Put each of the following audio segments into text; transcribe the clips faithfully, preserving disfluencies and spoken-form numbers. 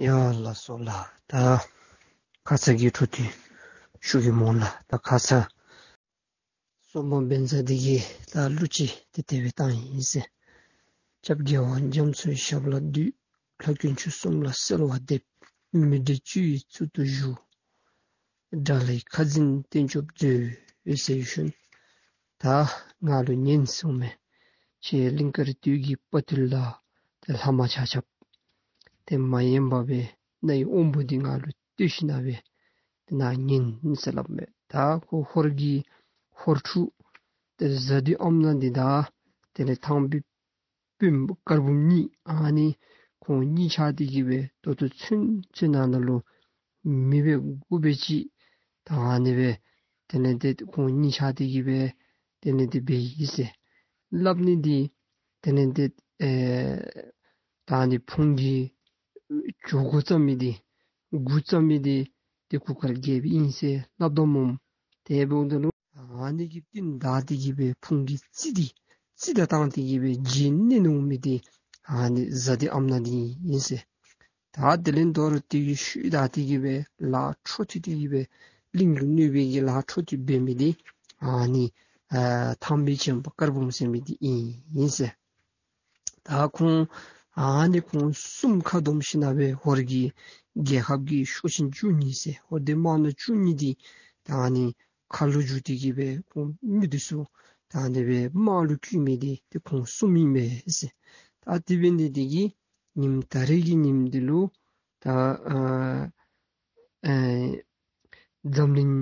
ཡ་ལགས་སོ་ལགས། ད་ཁ་ཙ་གི་འཕྲོ་མཐུད་ཞུ་གེ་སྨོ་ལགས། ད་ཁ་ཙ་སོ་མ་འབེན་ས་འདི་གི་ད་གླུ་ཅིག་ཏེ་དེ་སྦེ་བཏང་ཡི་ཟེར། སྐྱབས་རྒྱལ་བ་རྒྱ་མཚོའི་ཞབས་ལ་འདུད། ལྷ་དཀོན་མཆོག་གསུམ་ལ་གསོལ་བ་འདེབས། མི་འབྲལ་སྤྱི་བོའི་གཙུག་ཏུ་བཞུགས། དགྲ་ལྷའི་ཁ་འཛིན་བསྟན་སྐྱོབ་མཛོད་ཟེར་ཞུ་ནི། ད་ང་ལུ་ཉན་གསུངམ་མས། ཁྱེད་གླིང་དཀར་སྟོད་ཀྱི་དཔའ་བརྟུལ་དང་ཏེ་ལྷ་དམག་ཆ་ཁྱབ་ཏེ་མ་ཡེངས་པར་སྦེ་རྣ་ཡི་དབང་པོ་འདི་ང་ལུ་གཏོད་ཞིན་ན་སྦེ་ཏེ་ནཱ་ཉན་ཟེར་སླབ་མས། ད་ཁོ་ཧོར་གྱི་ཧོར་ཕྲུག་ཏེ་གཟའ་བདུད་ཨམ་ནག་འདི་དང་དེ་ལས་ཐང་པའི་སྤུན་དཀར་འབུམ་གཉིས་ཨ་ནི་ཁོང་གཉིས་ཆ་དེ་གིས་སྦེ་ད་ལྟོ་ཚུན་ཚོད་ནང་ན་ལུ་མི་སྦེ་དགུ་སྦེ་ཅིག་ད་ཨ་ནི་སྦེ་དེ་ལས་ཏེ་ཁོང་གཉིས་ཆ་དེ་གིས་སྦེ་དེ་ལས་ཏེ་འབད་ཡི་ཟེར་སླབ་ནི་འདི་དེ་ལས་ཏེ་ཨེ་ད་ཨ་ནི་ཕུང་གི་གྱོད་འགོ་བརྩམས་མི་འདི་འགོ་བརྩམས་མི་འདི་ཏེ་གུར་དཀར་རྒྱལ་པོ་ཨིན་ཟེར་སླབ་དོ་སྨོ། དེ་འབདཝ་ད་ལུ་ཨ་ནི་གི་རྟིང་བདའ་སྟེ་གིས་སྦེ་ཕུང་གི་རྩི་འདི་རྩི་བདའ་བཏང་སྟེ་གིས་སྦེ་རྗེས་ནི་ནུག་མི་འདི་ཨ་ནི་གཟའ་བདུད་ཨམ་ནག་འདི་ཨིན་ཟེར། ད་དེ་ལས་དོ་རུང་དེ་གི་ཤུལ་བདའ་སྟེ་གིས་སྦེ་ལཱ་འཕྲོ་མཐུད་དེ་གིས་སྦེ་གླིང་ལུ་གནོད་པའི་གི་ལཱ་འཕྲོ་མཐུད་འབད་མི་འདི་ཨ་ནི་ཨ་ཐང་པའི་ཆེན་པོ་དཀར་འབུམ་ཟེར་མི་འདི་ཨིན་ཟེར། ད་ཁོང་ཨ་ནི་ཁོང་གསུམ་ཁ་བསྡོམས་ཞིན་ན་སྦེ་ཧོར་གྱི་རྒྱལ་ཁབ་ཀྱི་ཤོག་ཆེན་བཅུ་གཉིས་ཟེར་ཧོར་སྡེ་དམར་ནག་བཅུ་གཉིས་འདི་ད་ཨ་ནི་ཁ་ལུ་བསྒྱུར་ཏེ་གིས་སྦེ་ཁོང་མི་འདི་ཚུ་ད་ཨ་ནི་སྦེ་དམག་ལུ་བསྐུལ་མི་འདི་ཏེ་ཁོང་གསུམ་ཨིན་པས་ཟེར། ད་དེ་འབད་ནི་འདི་གིས་ཉིནམ་ད་རིས་ཀྱི་ཉིནམ་འདི་ལུ་ད་ཨ་ཨེ་འཛམ་གླིང་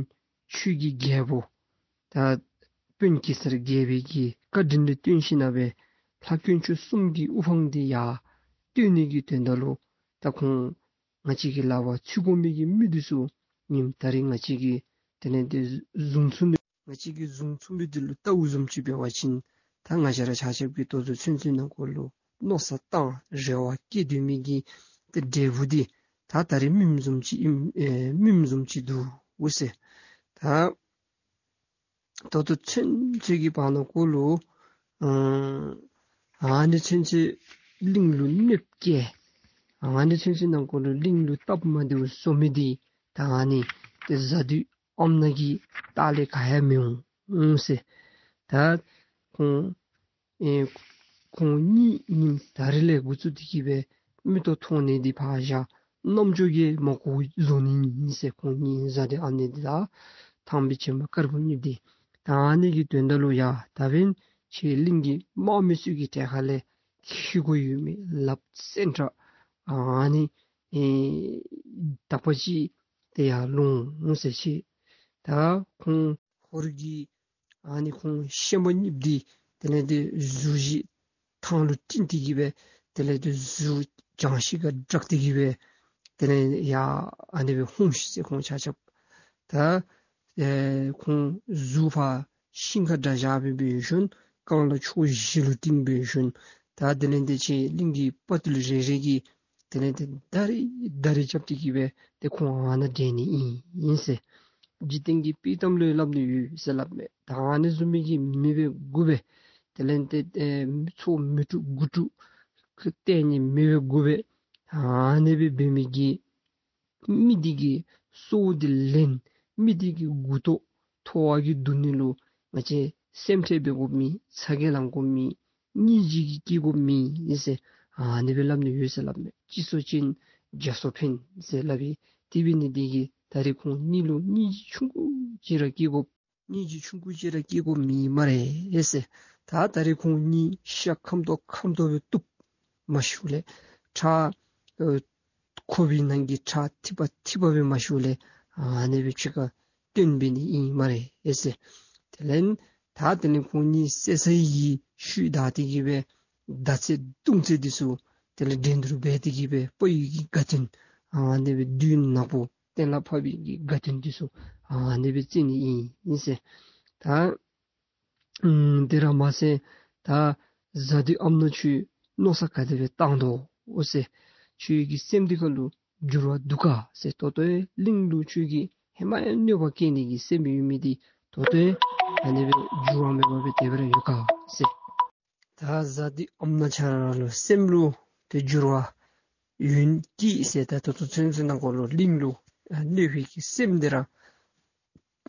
ཆོས་ཀྱི་རྒྱལ་པོ་ད་དཔོན་གེ་སར་རྒྱལ་པོའི་གི་བཀའ་དྲིན་ལུ་བརྟེན་ཞིན་ན་སྦེ་ལྷ་དཀོན་མཆོག་གསུམ་གྱི་དབུ་འཕང་འདི་ཡར་བསྟོད་ནི་གི་དོན་དག་ལུ་ད་ཁོང་ང་བཅས་ཀྱི་ལག་པར་ཚུད་དགོ་མི་གི་མི་འདི་ཚུ་ཉིནམ་ད་རིས་ང་བཅས་ཀྱིས་དེ་ལས་ཏེ་བཟུང་ཚུགས་མི་ང་བཅས་ཀྱིས་བཟུང་ཚུགས་མི་འདི་ལུ་ལྟཝ་བཟུམ་ཅིག་འབད་བ་ཅིན་ད་ང་བཅས་ར་ཆ་ཁྱབ་ཀྱིས་ད་ལྟོ་ཚུན་ཚོད་ནང་འཁོད་ལུ་མནོ་བསམ་བཏང་རེ་བ་བསྐྱེད་སྡོད་མི་གི་ཏེ་འབྲས་བུ་འདི་ད་ད་རིས་སྨིནམ་བཟུམ་ཅིག་ཨིན་ཨེ་སྨིནམ་བཟུམ་ཅིག་འདུག་འོ་ཟེར། ད་ད་ལྟོ་ཚུན་ཚོད་ཀྱི་བར་ན་འཁོད་ལུ་ཨ་ཨ་ནི་ཚུན་ཚོད་གླིང་ལུ་གནོདཔ་བཀལ་ཨ་ནི་ཚུན་ཚོད་ནང་འཁོད་ལུ་གླིང་ལུ་སྟབས་མ་བདེཝ་བཟོ་མི་འདི་ད་ཨ་ནི་ཏེ་གཟའ་བདུད་ཨམ་ནག་གི་ལྟག་ལས་ག་ཡང་མི་འོང་ཟེར། ད་ཁོང་ཨེ་ཁོང་གཉིས་ཉིནམ་ད་རིས་ལས་འགོ་བཙུགས་ཏེ་གིས་སྦེ་མིག་ཏོ་མཐོང་ནི་འདི་ཕར་བཞག་རྣམ་ཅོ་གིས་མ་གོཝ་བཟོ་ནི་ཨིན་ཟེར། ཁོང་གཉིས་གཟའ་བདུད་ཨམ་ནག་འདི་དང་ཐང་པའི་ཆེན་པོ་དཀར་པོ་གཉིས་འདི་ད་ཨ་ནི་གི་དོན་དག་ལུ་ཡ་ད་འབདན་ཁྱེད་གླིང་གི་དམག་མི་ཚུ་གི་གྲལ་ཁ་ལས་འཁྱིད་དགོ་ཡོད་མི་ལགཔ་སེང་ཁྲ་ཨ་ནི་ཨེ་དག་པ་ཅིག་ཏེ་ཡར་ལོང་ཟེར་ཅི། ད་ཁོང་ཧོར་གྱི་ཨ་ནི་ཁོང་ཤན་པ་གཉིས་འདི་དེ་ལས་ཏེ་གཟུགས་གཞི་ཐང་ལུ་བསྲིངས་ཏེ་གིས་སྦེ་དེ་ལས་ཏེ་གཟུགས་གྱང་ཤིང་ཁར་བསྒྲགས་ཏེ་གིས་སྦེ་དེ་ལས་ཡར་ཨ་ནི་སྦེ་ཧོང་ཤིག་ཟེར། ཁོང་ཆ་ཁྱབ་ད་ཨེ་ཁོང་གཟུགས་ཕར་ཤིང་ཁར་བསྒྲགས་བཞག་སྦེ་འབད་ཞིནམ་རྐང་ལག་ཕྱོགས་བཞི་ལུ་བསྲིངས་འབད་ཞིནམ་ད་དེ་ལས་ཏེ་ཁྱེད་གླིང་གི་དཔའ་བརྟུལ་རེ་རེ་གིས་དེ་ལས་ཏེ་ད་རིས་ད་རིས་རྐྱབ་སྟེ་གིས་སྦེ་ཏེ་ཁོང་ཨ་ནཱ་འདྲེན་ནི་ཨིན་ཨིན་ཟེར། འཇིག་རྟེན་གྱི་དཔྱེ་གཏམ་ལུ་སླབ་ནི་ཡོད་ཟེར་སླབ་མས། ད་ཨ་ནི་བཟུམ་མའི་གི་མི་སྦེ་དགུ་སྦེ་དེ་ལས་ཏེ་ཨེ་ཚོགས་མི་དྲུག་དགུ་དྲུག་གི་སྟེང་ནི་མི་སྦེ་དགུ་སྦེ་ཨ་ནི་སྦེ་འབད་མི་གི་མི་འདི་གི་སྲོག་འདི་ལེན། མི་འདི་གི་མགུ་ཏོ་ཐོ་བ་གིས་བརྡུང་ནི་ལུ་ང་བཅས་སེམས་ཁྲལ་འབད་དགོ་མི་ཚ་གྱང་ལང་དགོ་མི་སྙིང་རྗེ་གིས་སྐྱེ་དགོ་མི་ཨིན་ཟེར་ཨ་ནི་སྦེ་སླབ་ནི་ཡོད་ཟེར་སླབ་མས། གཅིག་གསོ་ཅིན་བརྒྱ་གསོ་ཕན་ཟེར་སླབ་ཨིན། དེ་འབད་ནི་འདི་གིས་ད་རིས་ཁོང་གཉིས་ལུ་སྙིང་རྗེ་ཆུང་ཀུ་ཅིག་ར་སྐྱེ་དགོ་སྙིང་རྗེ་ཆུང་ཀུ་ཅིག་ར་སྐྱེ་དགོ་མི་སྨ་རེ་ཟེར། ད་ད་རིས་ཁོང་གཉིས་ཤ་ཁམ་ཏོག་ཁམ་ཏོག་སྦེ་བཏུབ་མ་ཤུལ་ལས་ཁྲག་ཨེ་ཁོག་པའི་ནང་གི་ཁྲག་ཐིགས་པ་ཐིགས་པ་སྦེ་མ་ཤུལ་ལས་ཨ་ནི་སྦེ་ཕྱི་ཁར་བཏོན་འབད་ནི་ཨིན་སྨ་རེ་ཟེར། དེ་ལས་ད་དེ་ལས་ཁོང་གཉིས་བསད་ཚར་བའི་ཤུལ་ད་དེ་གིས་སྦེ་མདའ་རྩེད་མདུང་རྩེད་འདི་ཚུ་དེ་ལས་འགྲན་བསྡུར་འབད་དེ་གིས་སྦེ་དཔའ་བོའི་གི་དགའ་སྟོན་ཨ་ནི་སྦེ་བདུད་ནག་པོ་གཏན་ལ་ཕབ་པའི་གི་དགའ་སྟོན་འདི་ཚུ་ཨ་ནི་སྦེ་རྩེ་ནི་ཨིན་ཨིན་ཟེར། ད་ཨམ་དེ་ར་མ་ཚད་ད་གཟའ་བདུད་ཨམ་ནག་ཁྱོད་མནོ་བསམ་ག་དེ་སྦེ་བཏང་དོ་འོ་ཟེར། ཁྱོད་ཀྱི་སེམས་འདི་ཁ་ལུ་འགྱུར་བ་འདུག་ག་ཟེར། ད་ལྟོ་ཡང་གླིང་ལུ་ཁྱོད་ཀྱིས་ཧེ་མ་ཡང་གནོད་པ་བཀལ་ནི་གི་སེམས་ཡོད་མི་འདི་ད་ལྟོ་ཡང་ཨ་ནི་སྦེ་འགྱུར་བ་མེད་པར་སྦེ་དེ་སྦེ་ར་ཡོད་ག་ཟེར། ད་གཟའ་བདུད་ཨམ་ནག་ཁྱོད་ར་ལུ་སེམས་ལུ་ཏེ་འགྱུར་བ་ ཡོན་གྱིས་ཟེར་ད་ད་ལྟོ་ཚུན་ཚོད་ནང་འཁོད་ལུ་གླིང་ལུ་ཨ་གནོད་པའི་གི་སེམས་འདི་ར་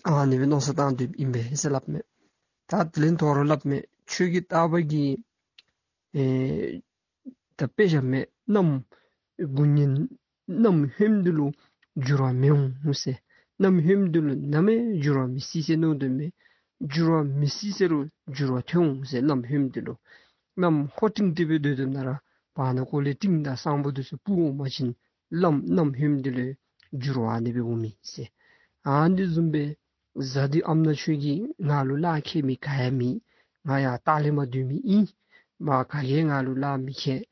ཨ་ནི་སྦེ་མནོ་བསམ་བཏང་སྡོདཔ་ཨིན་པས་ཟེར་སླབ་མས། ད་དེ་ལས་དོ་རུང་སླབ་མས། ཁྱོད་ཀྱི་ལྟ་བ་གིས་ཨེ་ད་དཔེ་བཞག་མས། གནམ་དགུང་ཉིན་གནམ་ཧོནམ་འདི་ལུ་འགྱུར་བ་མི་འོང་ཟེར། གནམ་ཧོནམ་འདི་ལུ་ནམ་ཡང་འགྱུར་བ་མི་སྲིད་ཟེར་མནོ་དོ་མས། འགྱུར་བ་མི་སྲིད་ཟེར་རུང་འགྱུར་བ་ཐོན་འོང་ཟེར། གནམ་ཧོནམ་འདི་ལུ་གནམ་ཧོ་ཀྲིང་ཏེ་སྦེ་སྡོད་དོ་ན་ར་བར་ན་ཁོ་ལས་སྤྲིན་དང་ས་སྨུག་འདི་ཚུ་སྤུབས་འོང་པ་ཅིན་གནམ་གནམ་ཧོནམ་འདི་ལུ་འགྱུར་བ་ཨ་ནི་སྦེ་འོང་མས་ཟེར། ཨ་ནི་བཟུམ་སྦེ་གཟའ་བདུད་ཨམ་ནག་ཁྱོད་ཀྱིས་ང་ལུ་ལཱ་ཁག་མི་ག་ཡང་མེད། ང་ཡང་ལྟག་ལས་མར་སྡོད་མི་ཨིན། མ་ག་གིས་ང་ལུ་ལཱ་མི་ཁག།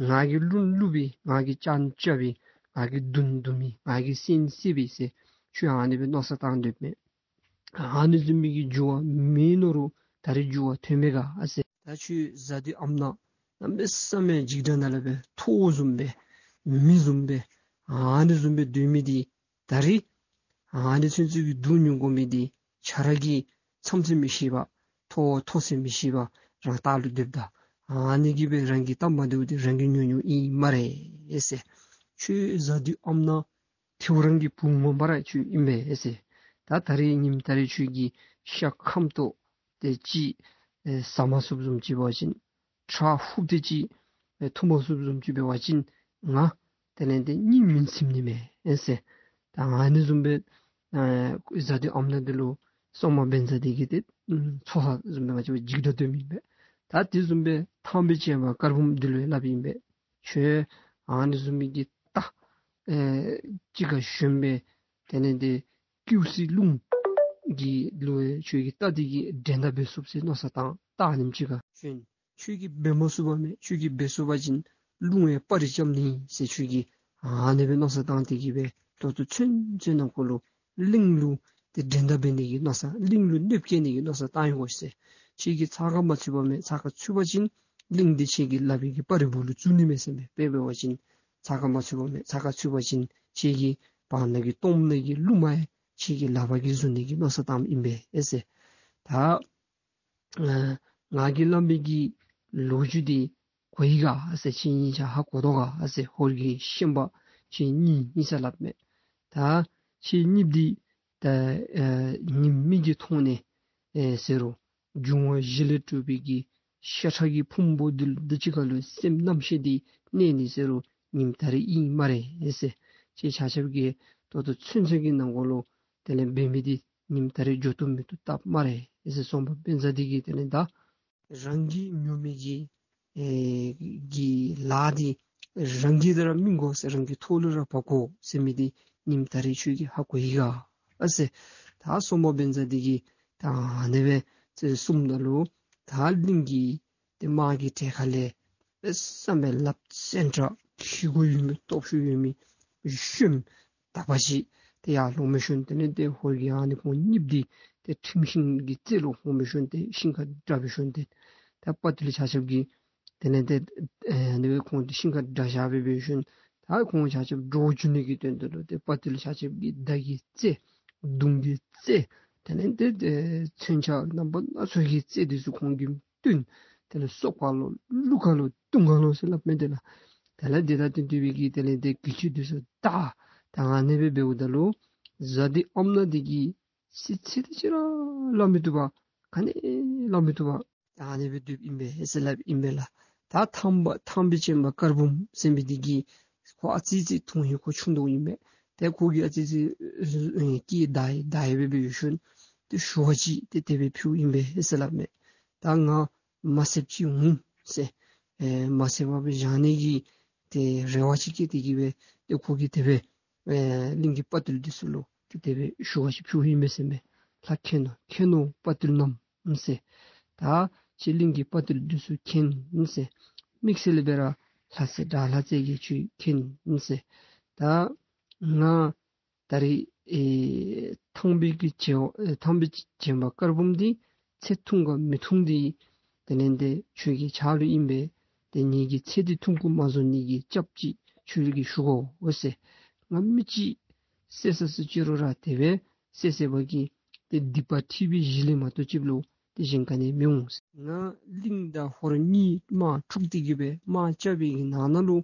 ང་གིས་རླུང་རླུབ་པས། ང་གིས་སྤྱང་རྐྱབ་པས། ང་གིས་མདུང་རྡུང་མི། ང་གིས་སེང་བསད་པས་ཟེར་ཁྱོད་ཨ་ནི་སྦེ་མནོ་བསམ་བཏང་སྡོདཔ་མས། ཨ་ནི་བཟུམ་མའི་གི་འགྱུར་བ་མེད་མནོ་རུང་ད་རིས་འགྱུར་བ་ཐོན་མས་ག་ཨ་ཟེར། ད་ཁྱོད་གཟའ་བདུད་ཨམ་ནག་གནམ་མེད་ས་མེད་འཇིགས་སྐྲག་ནང་ལས་སྦེ་ཐོག་བཟུམ་སྦེ་མི་བཟུམ་སྦེ་ཨ་ནི་བཟུམ་སྦེ་སྡོད་མི་འདི་ད་རིས་ཨ་ནི་ཚུན་ཚོད་ཀྱི་སྡུག་མྱོང་དགོ་མི་འདི་ཁྱོད་ར་གིས་མཚམས་ཚད་མི་ཤེས་པར་ཐོག་ཐོག་ཚད་མི་ཤེས་པར་རང་ལྟག་ལུ་སྡོདཔ་ད་ཨ་ནི་གིས་སྦེ་རང་གི་སྟབས་མ་བདེཝ་འདི་རང་གིས་ཉོ་ཉོཝ་ཨིན་སྨ་རེ་ཟེར། ཁྱོད་གཟའ་བདུད་ཨམ་ནག་ཐེའུ་རང་གི་བུ་ངོ་མ་ར་ཁྱོད་ཨིན་པས་ཟེར། ད་ད་རིས་ཉིནམ་ད་རིས་ཁྱོད་ཀྱི་ཤ་ཁམ་ཏོག་དེ་ཅིག་ཨེ་ཟ་མ་ཚུགསཔ་བཟུམ་ཅིག་འབད་བ་ཅིན་ཁྲག་ཧུབ་དེ་ཅིག་ཨེ་འཐུང་མ་ཚུགསཔ་བཟུམ་ཅིག་འབད་བ་ཅིན་ང་དེ་ལས་དེ་སྙིང་མི་ཚིམ་ནི་མས་ཨེ་ཟེར། ད་ཨ་ནི་བཟུམ་སྦེ་ཨེ་གཟའ་བདུད་ཨམ་ནག་འདི་ལུ་སྲུང་མ་བཛྲ་འདི་གིས་ཏེ་ཚོར་ས་བཟུམ་སྦེ་ང་བཅས་འཇིགས་སྐྲག་སྡོདཔ་ཨིན་པས། ད་དེ་བཟུམ་སྦེ་ཐང་པའི་བྱེ་བ་དཀར་འབུམ་འདི་ལུ་ཡང་སླབ་ཨིན་པས། ཁྱོད་ཨ་ནི་བཟུམ་མའི་གི་རྟ་ཨེ་གཅིག་ཁར་ཞོན་སྦེ་དེ་ལས་དེ་སྐྱུགས་སེ་རླུང་གི་ལུ་ཁྱོད་ཀྱི་རྟ་འདི་གིས་འགྲན་ཟླ་འབད་ཚུགས་ཟེར་མནོ་བསམ་བཏང་། རྟ་ཨ་ནེམ་ཅིག་ཁར་ཞོན། ཁྱོད་ཀྱིས་འབད་མ་ཚུགས་པ་མས། ཁྱོད་ཀྱིས་འབད་ཚུགས་པ་ཅིན་རླུང་ཡང་སྤར་རི་རྐྱབ་ནི་ཟེར་ཁྱོད་ཀྱིས་ཨ་ནི་སྦེ་མནོ་བསམ་བཏང་སྟེ་གིས་སྦེ་ད་ལྟོ་ཚུན་ཚོད་ནང་འཁོད་ལུ་གླིང་ལུ་ཏེ་འགྲན་ཟླ་འབད་ནི་གི་མནོ་བསམ་གླིང་ལུ་གནོདཔ་བཀལ་ནི་གི་མནོ་བསམ་བཏང་ཡི་གོ་ཟེར། ཁྱོད་ཀྱིས་ཚ་ཁ་མ་ཚུད་པ་མས། ཚ་ཁ་ཚུད་པ་ཅིན་གླིང་འདི་ཁྱོད་ཀྱི་ལག་པའི་གི་སྤར་རི་སྦུག་ལུ་བཙུགས་ནི་མས་ཟེར་མས། དཔེ་འབད་བ་ཅིན་ཚ་ཁ་མ་ཚུད་པ་མས། ཚ་ཁ་ཚུད་པ་ཅིན་ཁྱོད་ཀྱི་བར་ན་གི་སྟོངམ་ནང་གི་རླུང་མ་ཡང་ཁྱོད་ཀྱི་ལག་པ་གིས་བཟུང་ནི་གི་མནོ་བསམ་བཏངམ་ཨིན་པས་ཨེ་ཟེར། ད་ཨ་ང་གིས་སླབ་མི་གི་ལོ་རྒྱུས་འདི་གོ་ཡི་ག་ཨ་ཟེར། ཁྱེད་གཉིས་ཆ་ཧ་གོ་དོ་ག་ཨ་ཟེར། ཧོར་གྱི་ཤན་པ་ཁྱེད་གཉིས་ཨིན་ཟེར་སླབ་མས། ད་ཁྱེད་གཉིས་འདི་ད་ཨེ་ཉིམ་མིག་གིས་མཐོང་ནས་ཨེ་ཟེར་རུང་འབྱུང་བ་བཞི་ལས་གྲུབ་པའི་གི་ཤ་ཁྲག་གི་ཕུང་པོ་འདི་འདི་གཅིག་ཁར་ལུ་སེམས་རྣམ་ཤེས་འདི་གནས་ནི་ཟེར་རུང་ཉིནམ་ད་རིས་ཨིན་སྨ་རེ་ཨེ་ཟེར། ཁྱེད་ཆ་ཁྱབ་ཀྱིས་ད་ལྟོ་ཚུན་ཚོད་ཀྱི་ནང་འཁོད་ལུ་དེ་ལས་འབད་མི་འདི་ཉིནམ་ད་རིས་འགྱོ་བཏུབ་མི་བཏུབ་བལྟཝ་སྨ་རེ་ཨེ་ཟེར། སྲུང་མ་བཛྲ་འདི་གིས་དེ་ལས་ད་རང་གིས་ཉོ་མི་གི་ཨེ་གི་ལཱ་འདི་རང་གིས་ད་ར་སྨིན་དགོ་ཟེར། རང་གི་ཐོག་ལུ་ར་བབ་དགོ་ཟེར་མི་འདི་ཉིནམ་ད་རིས་ཁྱོད་ཀྱིས་ཧ་གོ་ཡི་ག་ཨ་ཟེར། ད་སྲུང་མ་བཛྲ་འདི་གིས་ད་ཨ་ནེ་སྦེ་ཟེར་གསུངམ་ད་ལུ་ད་གླིང་གི་ཏེ་དམག་གི་གྲལ་ཁ་ལས་ཨེ་བསམ་པའི་ལགཔ་སེང་ཁྲ་ཁྱི་གུ་ཡོད་མི་སྟོབས་ཤུགས་ཡོད་མི་གཞོནམ་དག་པ་ཅིག་ཏེ་ཡར་ལྷོང་མི་ཤོང་། དེ་ལས་ཏེ་ཧོར་གྱི་ཨ་ནི་ཁོང་གཉིསཔོ་འདི་ཏེ་ཁྲིམས་ཤིང་གི་རྩེ་ལུ་ལྷོང་མི་ཤོང་སྟེ་ཤིང་ཁར་བསྒྲགས་སྦེ་ཤོང་སྟེ་ད་དཔའ་བརྟུལ་ཆ་ཁྱབ་ཀྱིས་དེ་ལས་ཏེ་ཨེ་ཨ་ནི་སྦེ་ཁོང་འདི་ཤིང་ཁར་བསྒྲགས་བཞག་སྦེ་འབད་ཤོང་། ད་ཁོང་ཆ་ཁྱབ་འདྲོག་བཅུག་ནི་གི་དོན་དུ་ལུ་ཏེ་དཔའ་བརྟུལ་ཆ་ཁྱབ་ཀྱིས་མདའ་གི་རྩེ་མདུང་གི་རྩེ་དེ་ལས་ཏེ་ཨེ་མཚོན་ཆ་རྣམ་པ་སྣ་ཚོགས་ཀྱི་རྩེ་འདི་ཚུ་ཁོང་གིས་བཏོན། དེ་ལས་སོག་ཁ་ལུ་ལུག་ཁ་ལུ་དུང་ཁ་ལུ་ཟེར་སླབ་མས། དེ་ལས་དེ་ལས་དེ་ལྟ་བུའི་གི་དེ་ལས་དེ་གི་ཅི་འདི་ཚུ་ད་ད་ཨ་ནེ་སྦེ་འབདཝ་ད་ལུ་གཟའ་བདུད་ཨམ་ནག་འདི་གིས་ཚིག་ཚིག་འདི་ཅིག་ར་སླབ་མི་བཏུབ་པར་ག་ནི་སླབ་མི་བཏུབ་པར་ད་ཨ་ནེ་སྦེ་སྡོདཔ་ཨིན་པས་ཟེར་སླབ་ཨིན་པས་ལགས། ད་ཐང་པ་ཐང་པའི་བྱེ་བ་དཀར་འབུམ་ཟེར་མི་འདི་གིས་ཁོ་ཨ་ཙི་ཅིག་མཐོང་ཡི། ཁོ་ཆུང་དོ་ཨིན་པས། ཏེ་ཁོ་གིས་ཨ་ཙི་ཅིག་ཨེ་སྐད་བརྡབ་བརྡབ་སྦེ་འབད་ཡོད་ཤོང་། ཏེ་ཞུ་བ་ཅིག་ཏེ་དེ་སྦེ་ཕུལཝ་ཨིན་པས་ཟེར་སླབ་མས། ད་ང་མ་བསདཔ་ཅིག་འོང་ཟེར། ཨེ་མ་བསད་པར་སྦེ་བཞག་ནི་གི་ཏེ་རེ་བ་ཅིག་བསྐྱེད་དེ་གིས་སྦེ་ཏེ་ཁོ་གིས་དེ་སྦེ་ཨེ་གླིང་གི་དཔའ་བརྟུལ་འདི་ཚུ་ལུ་ཏེ་དེ་སྦེ་ཞུ་བ་ཅིག་ཕུལཝ་ཨིན་མས་ཟེར་མས། ལྷ་མཁྱེན་ནོ་མཁྱེན་ནོ་དཔའ་བརྟུལ་རྣམས་ཟེར། ད་ཁྱེད་གླིང་གི་དཔའ་བརྟུལ་འདི་ཚུ་མཁྱེན་ཟེར། དམིགས་བསལ་སྦེ་ར་ལྷ་སྲས་དགྲ་ལྷ་རྩེ་རྒྱལ་ཁྱོད་མཁྱེན་ཟེར། ད་ང་ད་རིས་ཨེ་ཐང་པའི་གི་བྱེ་བ་ཨེ་ཐང་པའི་བྱེ་བ་དཀར་འབུམ་འདི་ཚེ་ཐུང་ག་མི་ཐུང་འདི་དེ་ལས་འདི་ཁྱོད་ཀྱི་ཕྱག་ལུ་ཨིན་པས། ཏེ་ངེ་གི་ཚེ་འདི་ཐུང་ཀུ་མ་བཟོ་ནི་གི་སྐྱབས་ཅིག་ཁྱོད་ཀྱིས་ཞུ་དགོ་འོ་ཟེར། ང་མི་ཅིག་བསད་ས་སུ་ཅིག་རུང་ར་དེ་སྦེ་བསད་བསད་པ་གིས་ཏེ་སྡིག་པ་ཐེག་པའི་གཞི་ལས་མ་གཏོགས་ཅིག་ལུ་ཏེ་གཞན་ག་ནི་མི་འོང་། ང་གླིང་དང་ཧོར་གཉིས་དམག་འཁྲུག་སྟེ་གིས་སྦེ་དམག་རྐྱབ་པའི་གི་ནང་ན་ལུ་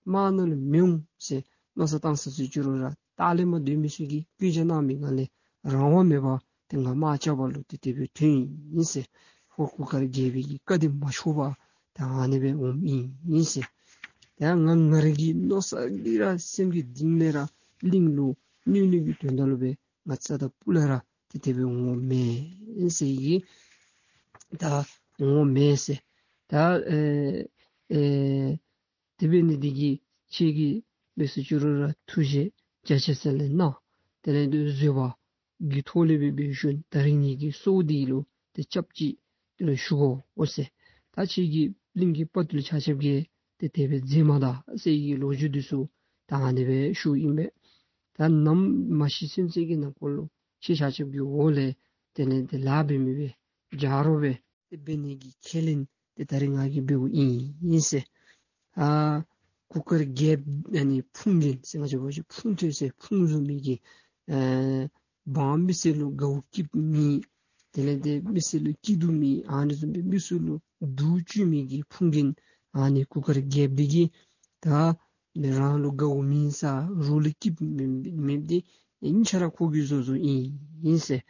དམག་ནང་ལུ་མི་འོང་ཟེར་མནོ་བསམ་བཏང་ས་ཟེར་ཅི་རུང་ར་ལྟག་ལས་མར་སྡོད་མི་ཚུ་གིས་སྐད་ཆ་གནང་མི་སྒང་ལས་རང་དབང་མེད་པར་ཏེ་ང་དམག་རྐྱབ་པ་ལུ་ཏེ་དེ་སྦེ་ཐོན་ཡི་ཟེར། ཧོར་གུར་དཀར་རྒྱལ་པོའི་གི་བཀའ་དེ་མ་ཆོག་པར་ད་ཨ་ནི་སྦེ་འོངམ་ཨིན་ཟེར། ད་ང་ང་རའི་གི་མནོ་བསམ་གྱིས་ར་སེམས་ཀྱི་གཏིང་ལས་ར་གླིང་ལུ་གནོད་ནི་གི་དོན་དག་ལུ་སྦེ་ང་རྩ་དང་སྤུ་ལས་ར་ཏེ་དེ་སྦེ་འོང་མེད་ཟེར་གི། ད་འོང་མེད་ཟེར། ད་ཨེ་ཨེ་དེ་འབད་ནི་འདི་གིས་ཁྱེད་ཀྱིས་འབད་ཟེར་ཅི་རུང་ར་ཐུགས་རྗེ་རྒྱ་ཆེ་ས་ལས་གནང་། དེ་ལས་འདི་བཟོད་པ་གི་ཐོག་ལས་སྦེ་འབད་ཞིནམ་ད་རིས་ངེ་གི་སྲོག་འདི་ལུ་ཏེ་སྐྱབས་ཅིག་ཏེ་ལུ་ཞུ་དགོ་འོང་ཟེར། ད་ཁྱེད་ཀྱི་གླིང་གི་དཔའ་རྟུལ་ཆ་ཁྱབ་ཀྱིས་ཏེ་དེ་སྦེ་མཛད་མ་ད་ཟེར་གྱི་ལོ་རྒྱུས་འདི་ཚུ་ད་ཨ་ནི་སྦེ་ཞུཝ་ཨིན་པས། ད་ནམ་མ་ཤི་ཚུན་ཚོད་ཀྱི་ནང་འཁོད་ལུ་ཁྱེད་ཆ་ཁྱབ་ཀྱི་འོག་ལས་དེ་ལས་ཏེ་ལཱ་འབད་མི་སྦེ་རྒྱ་རོགས་སྦེ་ཏེ་འབད་ནི་གི་ཁས་ལེན་ཏེ་ད་རིས་ང་གིས་འབདཝ་ཨིན་ཟེར། ཨ་གུར་དཀར་རྒྱལཔོ་ཨ་ནི་ཕུང་རྒྱན་ཟེར་ང་བཅས་འབད་བ་ཅིན་ཕུང་ཐོད་ཟེར་ཕུང་བཟུམ་མའི་གི་ཨེ་འབངས་མི་སེར་ལུ་དགའཝ་སྐྱིདཔ་མེད། དེ་ལས་ཏེ་མི་སེར་ལུ་སྐྱིད་སྡུག་མེད། ཨ་ནི་བཟུམ་སྦེ་མི་ཚུ་ལུ་སྡུག་བཅུག་མི་གི་ཕུང་རྒྱན་ཨ་ནི་གུར་དཀར་རྒྱལཔོ་འདི་གིས་ད་མི་རང་ལུ་དགའཝ་མེད་ས་རོགས་ལུ་སྐྱིདཔ་མེད་མེདཔ་འདི་ཨིན་ཆ་ར་ཁོ་གིས་བཟོ་བཟོཝ་ཨིན་ཟེར།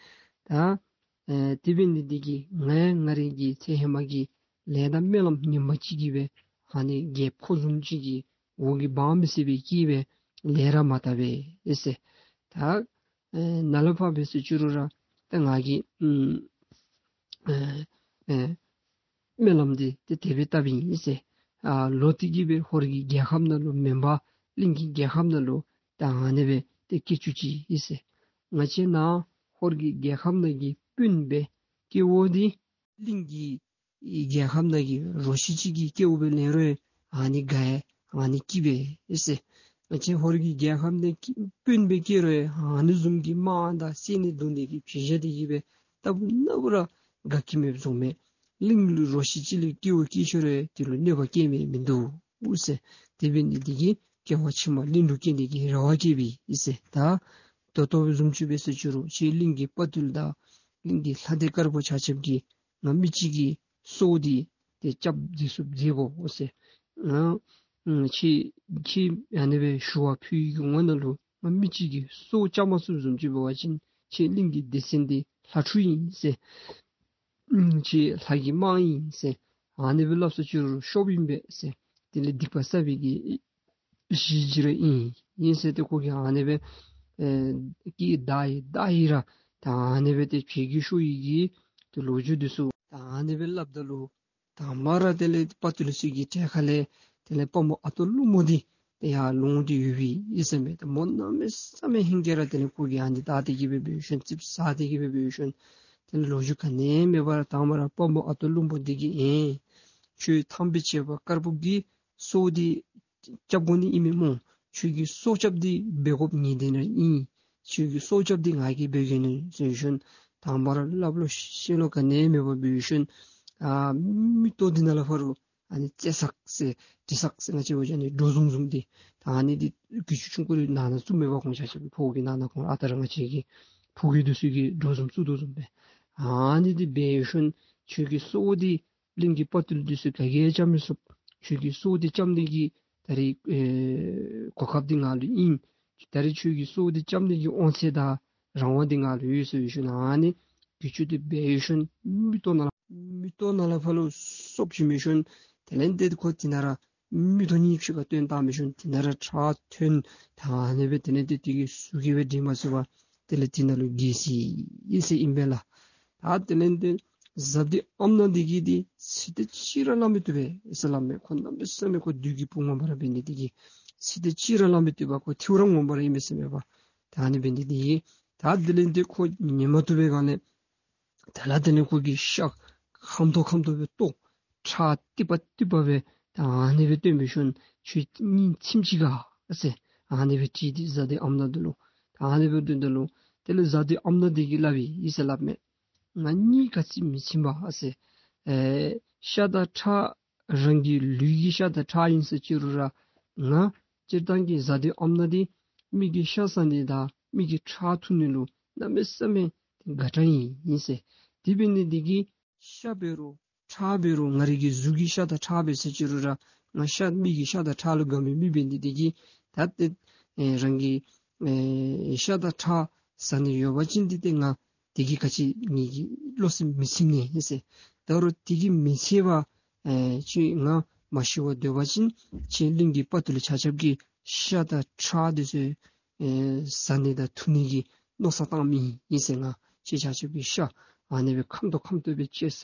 ད་ཨེ་དེ་འབད་ནི་འདི་གིས་ང་ང་རའི་གི་ཚེ་ཧེ་མ་གི་ལས་དང་སྨོན་ལམ་ངན་པ་ཅིག་གིས་སྦེ་ཨ་ནི་རྒྱལཔོ་ཁོ་བཟུམ་ཅིག་གི་འོག་གི་འབངས་མི་སེར་སྦེ་སྐྱེས་སྦེ་ལས་ར་མ་དག་པས་ཟེར། ད་ཨེ་ནཱ་ལས་ཕར་འབད་ཟེར་ཅི་རུང་ར་ད་ང་གིས་ཨུམ་ཨེ་ཨེ་སྨོན་ལམ་འདི་ཏེ་དེ་སྦེ་བཏབ་ཨིན་ཟེར། ཨ་ལོག་སྟེ་གི་སྦེ་ཧོར་གྱི་རྒྱལ་ཁམས་ནང་ལུ་མེན་པར་གླིང་གི་རྒྱལ་ཁམས་ནང་ལུ་ད་ཨ་ནི་སྦེ་ཏེ་སྐྱེ་བཅུག་ཅིག་ཨིན་ཟེར། ང་བཅས་ནཱ་ཧོར་གྱི་རྒྱལ་ཁམས་ནང་གི་སྤུན་སྦེ་སྐྱེ་བ་འདི་གླིང་གི་རྒྱལ་ཁམས་ནང་གི་རོ་ཁྱི་ཅིག་གི་སྐྱེ་བ་སྦེ་ལེན་རུང་ཨ་ནི་དགའ་ཨ་ནི་སྐྱིད་པས་ཟེར། ང་བཅས་ཧོར་གྱི་རྒྱལ་ཁམས་ནང་གི་སྤུན་སྦེ་སྐྱེ་རུང་ཨ་ནི་བཟུམ་གྱི་དམག་དང་བསད་ནི་རྡུང་ནི་གི་བྱ་བཞག་འདི་གིས་སྦེ་ལྟ་བུ་ན་བུ་ར་དགའ་སྐྱིད་མེདཔ་བཟོ་མི་གླིང་ལུ་རོ་ཁྱི་ཅིག་ལུ་སྐྱེ་བ་སྐྱེས་ཅི་རུང་དེ་ལུ་གནོད་པ་བཀལ་མི་མིན་འདུག་ཟེར། དེ་འབད་ནི་འདི་གིས་སྐྱེ་བ་ཕྱི་མ་གླིང་ལུ་སྐྱེ་ནི་གི་རེ་བ་བསྐྱེད་པས་ཟེར། ད་ད་ལྟོ་བཟུམ་ཅིག་འབད་ཟེར་ཅི་རུང་ཁྱེད་གླིང་གི་དཔའ་རྟུལ་དང་གླིང་གི་ལྷ་སྡེ་དཀར་པོ་ཆ་ཁྱབ་ཀྱིས་ང་མི་གཅིག་གི་སྲོག་འདི་ཏེ་སྐྱབས་འདི་ཚུ་མཛད་དགོ་ཟེར། ང་ཨ་ཁྱེད་ཁྱེད་ཨ་ནི་སྦེ་ཞུ་བ་ཕུལ་ཡི་གི་ངོ་ནང་ལུ་ང་མི་གཅིག་གི་སྲོག་སྐྱབས་མ་ཚུགསཔ་བཟུམ་ཅིག་འབད་བ་ཅིན་ཁྱེད་གླིང་གི་སྡེ་ཚན་འདི་ལྷ་ཕྲུག་ཨིན་ཟེར། ཨུམ་ཁྱེད་ལྷ་གི་དམག་ཨིན་ཟེར། ཨ་ནི་སྦེ་སླབ་ཟེར་ཅི་རུང་ཤོབ་ཨིན་པས་ཟེར། དེ་ལས་སྡིག་པ་བསགས་པའི་གི་གཞི་ཅིག་ར་ཨིན་ཨིན་ཟེར། ཏེ་ཁོ་གིས་ཨ་ནི་སྦེ་ཨེ་སྐད་བདའ་ཡི་བདའ་ཡི་ར་ད་ཨ་ནི་སྦེ་ཏེ་བྱེད་ཀྱི་ཤོར་ཡི་གི་ཏེ་ལོ་རྒྱུས་འདི་ཚུ་ད་ཨ་ནི་སྦེ་སླབ་ད་ལུ་དང་པ་ར་དེ་ལས་དཔའ་རྟུལ་ཚུ་གི་གྲལ་ཁ་ལས་དེ་ལས་དཔའ་མོ་ཨ་སྟག་ཀླུ་མོ་འདི་ཏེ་ཡར་ལོང་སྟེ་ཡོད་པའི་ཨིན་ཟེར་མས། ཏེ་མོ་གནམ་མེད་ས་མེད་ཧིང་གིས་ར་དེ་ལས་ཁོ་གིས་ཨ་ནི་བདའ་སྟེ་གི་སྦེ་འབད་ཞིནམ་རྩིགཔ་ཟ་སྟེ་གི་སྦེ་འབད་ཞིནམ་དེ་ལས་ལོ་རྒྱུས་ག་ནི་མེད་པར་དང་པ་ར་དཔའ་མོ་ཨ་སྟག་ཀླུ་མོ་འདི་གིས་ཨེ་ཁྱོད་ཐང་པའི་བྱེད་པ་དཀར་པོ་གི་སྲོག་འདི་སྐྱབས་དགོ་ནི་ཨིན་མས་སྨོ། ཁྱོད་ཀྱི་སྲོག་སྐྱབས་འདི་འབད་དགོཔ་ངེས་གཏན་ར་ཨིན། ཁྱོད་ཀྱི་སྲོག་སྐྱབས་འདི་ང་གིས་འབད་གེ་ནི་ཟེར་ཞིནམ་དང་པ་ར་སླབ་ལོ་བཤད་ལོ་ག་ནི་མེད་པར་འབད་ཞིནམ་ཨ་མིག་ཏོ་འདི་ནང་ལས་ཕར་ལུ་ཨ་ནི་ཙེ་སག་ཟེར་དྲི་སག་ཟེར་ང་བཅས་འབད་བ་ཅིན་ཨ་ནི་གྲོ་ཟུམ་བཟུམ་འདི་ད་ཨ་ནི་འདི་གྱི་ཅུང་ཅུང་ཀུ་རེ་ནང་ན་བཙུགས་མེད་པ་ཁོང་ཆ་ཁྱབ་ཕོ་གི་ནང་ན་ཁོང་ཨ་རྟག་ར་ང་བཅས་ཀྱི་ཕོ་གི་འདི་ཚུ་གི་གྲོ་ཟུམ་བཙུགས་དོ་བཟུམ་སྦེ་ཨ་ནི་འདི་འབད་ཞིནམ་ཁྱོད་ཀྱི་སྲོག་འདི་གླིང་གི་དཔའ་རྟུལ་འདི་ཚུ་ག་གིས་ཡང་སྐྱབས་མི་ཚུགས། ཁྱོད་ཀྱི་སྲོག་འདི་སྐྱབས་ནི་གི་ད་རིས་ཨེ་གོ་སྐབས་འདི་ང་ལུ་ཨིན། ད་རིས་ཁྱོད་ཀྱི་སྲོག་འདི་སྐྱབས་ནི་གི་དབང་ཚད་དང་རང་དབང་འདི་ང་ལུ་ཡོད་ཟེར་ཞིནམ་ཨ་ནི་གྱི་ཅུང་འདི་འབད་ཞིནམ་མིག་ཏོ་ནང་ལས་མིག་ཏོ་ནང་ལས་ཕར་ལུ་སོབ་ཅིག་མེད་ཞིནམ་དེ་ལས་ཏེ་ཁོ་འདི་ནང་ར་མིག་ཏོ་གཉིས་ཕྱི་ཁར་བཏོན་བཏང་མི་ཞིནམ་འདི་ནང་ར་ཁྲག་ཐོན། ད་ཨ་ནི་སྦེ་དེ་ལས་ཏེ་དེ་གི་ཟུག་གིས་སྦེ་འདྲེས་མ་ཚུགས་པར་དེ་ལས་འདི་ནང་ལུ་རྒས་སོ་ཡི་ཟེར་ཨིན་པས་ལགས། ད་དེ་ལས་ཏེ་གཟའ་བདུད་ཨམ་ནག་འདི་གིས་འདི་ཚེ་འདི་གཅིག་ར་ལང་མི་བཏུབ་པས་ཟེར་སླབ་མས། ཁོ་གནམ་མེད་ས་མེད་ཁོ་བདུད་ཀྱི་བུ་ངོ་མ་ར་འབད་ནི་འདི་གིས་ཚེ་འདི་གཅིག་ར་ལང་མི་བཏུབ་པས། ཁོ་ཐེའུ་རང་ངོ་མ་ར་ཨིན་མས་ཟེར་མས་པ། ད་ཨ་ནི་འབད་ནི་འདི་གིས་ད་དེ་ལས་ཏེ་ཁོ་ཉན་མ་བཏུབ་པའི་སྒང་ལས་དེ་ལས་དེ་ལས་ཁོ་གི་ཤ་ཁམ་ཏོག་ཁམ་ཏོག་སྦེ་བཏོག། ཁྲག་ཏིག་པ་ཏིག་པ་སྦེ་ད་ཨ་ནི་སྦེ་བཏོན་འབད་ཞིནམ་ཁྱོད་གཉིད་ཚིམ་ཅི་ག་ཟེར་ཨ་ནི་སྦེ་དྲིས་ཏེ་གཟའ་བདུད་ཨམ་ནག་འདི་ལུ་ད་ཨ་ནི་སྦེ་དྲིས་ད་ལུ་དེ་ལས་གཟའ་བདུད་ཨམ་ནག་འདི་གིས་སླབ་ཡི་ཟེར་སླབ་མས། ང་གཉིད་ག་ཅི་མི་ཚིམ་པས་ཟེར། ཨེ་ཤ་དང་ཁྲག་རང་གི་ལུས་ཀྱི་ཤ་དང་ཁྲག་ཨིན་ཟེར་ཅི་རུང་ར་ང་སྤྱིར་བཏང་གི་གཟའ་བདུད་ཨམ་ནག་འདི་མི་གི་ཤ་ཟ་ནི་དང་མི་གི་ཁྲག་འཐུང་ནི་ལུ་གནམ་མེད་ས་མེད་དགའ་དྲགས་ཨིན་ཟེར། དེ་འབད་ནི་འདི་གིས་ཤ་འབད་རུང་ཁྲག་འབད་རུང་ང་རའི་གི་གཟུགས་ཀྱི་ཤ་དང་ཁྲག་འབད་ཟེར་ཅི་རུང་ར་ ང་ཤ་མི་གི་ཤ་དང་ཁྲག་ལུ་དགའ་མི་མི་འབད་ནི་འདི་གིས་ད་ཏེ་ཨེ་རང་གི་ཨེ་ཤ་དང་ཁྲག་ཟ་ནི་ཡོད་པ་ཅིན་འདི་ཏེ་ང་དེ་གིས་ག་ཅི་ངེ་གི་བློ་སེམས་མི་ཚིམ་ནི་ཨིན་ཟེར། ད་རུང་དེ་གིས་མི་ཚད་པར་ཨེ་ཁྱོད་ང་མ་ཤི་བར་སྡོད་པ་ཅིན་ཁྱོད་གླིང་གི་དཔའ་བརྟུལ་ཆ་ཁྱབ་ཀྱི་ཤ་དང་ཁྲག་འདི་ཚུ་ཨེ་ཟ་ནི་དང་འཐུང་ནི་གི་མནོ་བསམ་བཏང་མི་ཨིན་ཟེར། ང་ཁྱེད་ཆ་ཁྱབ་ཀྱི་ཤ་ཨ་ནི་སྦེ་ཁམ་ཏོག་ཁམ་ཏོག་སྦེ་བཅད་ཟ་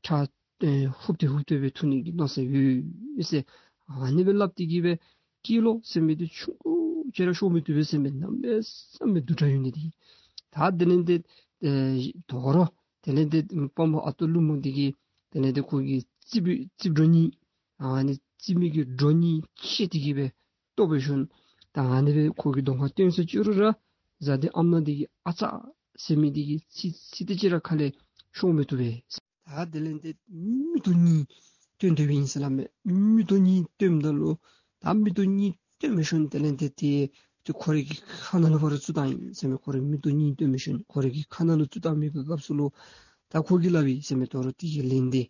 ཁྲག་ཨེ་ཧུབ་སྟེ་ཧུབ་སྟེ་སྦེ་འཐུང་ནི་གི་མནོ་བསམ་ཡོད་ཟེར། ཨ་ནི་སྦེ་སླབ་སྟེ་གིས་སྦེ་སྐྱེས་ལོ་ཟེར་མི་འདི་ཆུང་ཀུ་ཅིག་ར་ཤོར་མི་བཏུབ་པས་ཟེར་མི་གནམ་མེད་ས་མེད་སྡུག་དྲགས་ཡོད་ནི་འདི། ད་དེ་ལས་ཏེ་ཨེ་དོ་རུང་དེ་ལས་ཏེ་དཔའ་མོ་ཨ་སྟག་ཀླུ་མོ་འདི་གིས་དེ་ལས་ཏེ་ཁོ་གི་རྩིག་པའི་རྩིག་སྒྲོ་གཉིས་ཨ་ནི་རྩིག་མི་གི་སྒྲོ་གཉིས་བཅད་དེ་གིས་སྦེ་བཏོག་པའི་ཤུལ་ད་ཨ་ནི་སྦེ་ཁོ་གི་གདོང་ཁར་བཏོན་ས་ཅིག་རུང་ར་བཟའ་ཟླ་ཨམ་ནག་འདི་གི་ཨ་ཙ་ཟེར་མི་འདི་གི་ཚིག་ཚིག་དེ་ཅིག་ར་ཁ་ལས་ཤོར་མི་བཏུབ་པས། ད་དེ་ལས་ཏེ་མིག་ཏོ་གཉིས་བཏོན་དོ་ཨིན་ཟེར་སླབ་མས། མིག་ཏོ་གཉིས་བཏོནམ་ད་ལུ་ད་མིག་ཏོ་གཉིས་བཏོན་པའི་ཤུལ་དེ་ལས་ཏེ་ཏེ་ཏེ་ཁོ་རའི་གི་ཁ་ནང་ལུ་ཕར་བཙུགས་བཏང་ཡི་ཟེར་མས། ཁོ་རའི་མིག་ཏོ་གཉིས་བཏོན་པའི་ཤུལ་ཁོ་རའི་གི་ཁ་ནང་ལུ་བཙུགས་བཏང་མི་གི་སྐབས་སུ་ལུ་ད་ཁོ་གིས་སླབ་ཡི་ཟེར་མས། དོ་རུང་དེ་གི་ལན་འདི་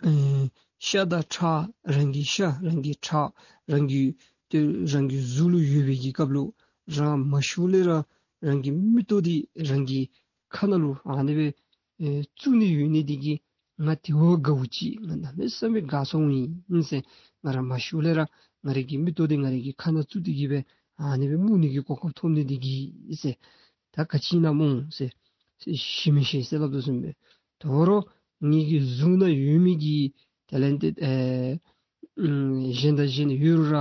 ཨེ་ཤ་དང་ཁྲག་རང་གི་ཤ་རང་གི་ཁྲག་རང་གི་ཏེ་རང་གི་གཟུགས་ལུ་ཡོད་པའི་གི་སྐབས་ལུ་རང་མ་ཤི་ལས་ར་རང་གི་མིག་ཏོ་འདི་རང་གི་ཁ་ནང་ལུ་ཨ་ནི་སྦེ་ཨེ་བཙུགས་ནི་ཡོད་ནི་འདི་གིས་ང་དེ་བ་དགའཝ་ཅིག་ང་གནམ་མེད་ས་མེད་དགའ་སོང་ཡི་ཟེར། ང་ར་མ་ཤི་ལས་ར་ང་རའི་གི་མིག་ཏོ་འདི་ང་རའི་གི་ཁ་ནང་བཙུགས་ཏེ་གིས་སྦེ་ཨ་ནི་སྦེ་སྨུག་ནི་གི་གོ་སྐབས་ཐོབ་ནི་འདི་གིས་ཟེར། ད་ག་ཅི་ཨིན་ན་སྨོ་ཟེར། ཤི་མི་ཤེས་ཟེར་སླབ་དོ་བཟུམ་སྦེ་དོ་རུང་ངེ་གི་གཟུགས་ནང་ཡོད་མི་གི་དེ་ལས་ཏེ་ཨེ་ཨམ་གཞན་དང་གཞན་ཡོད་རུང་ར་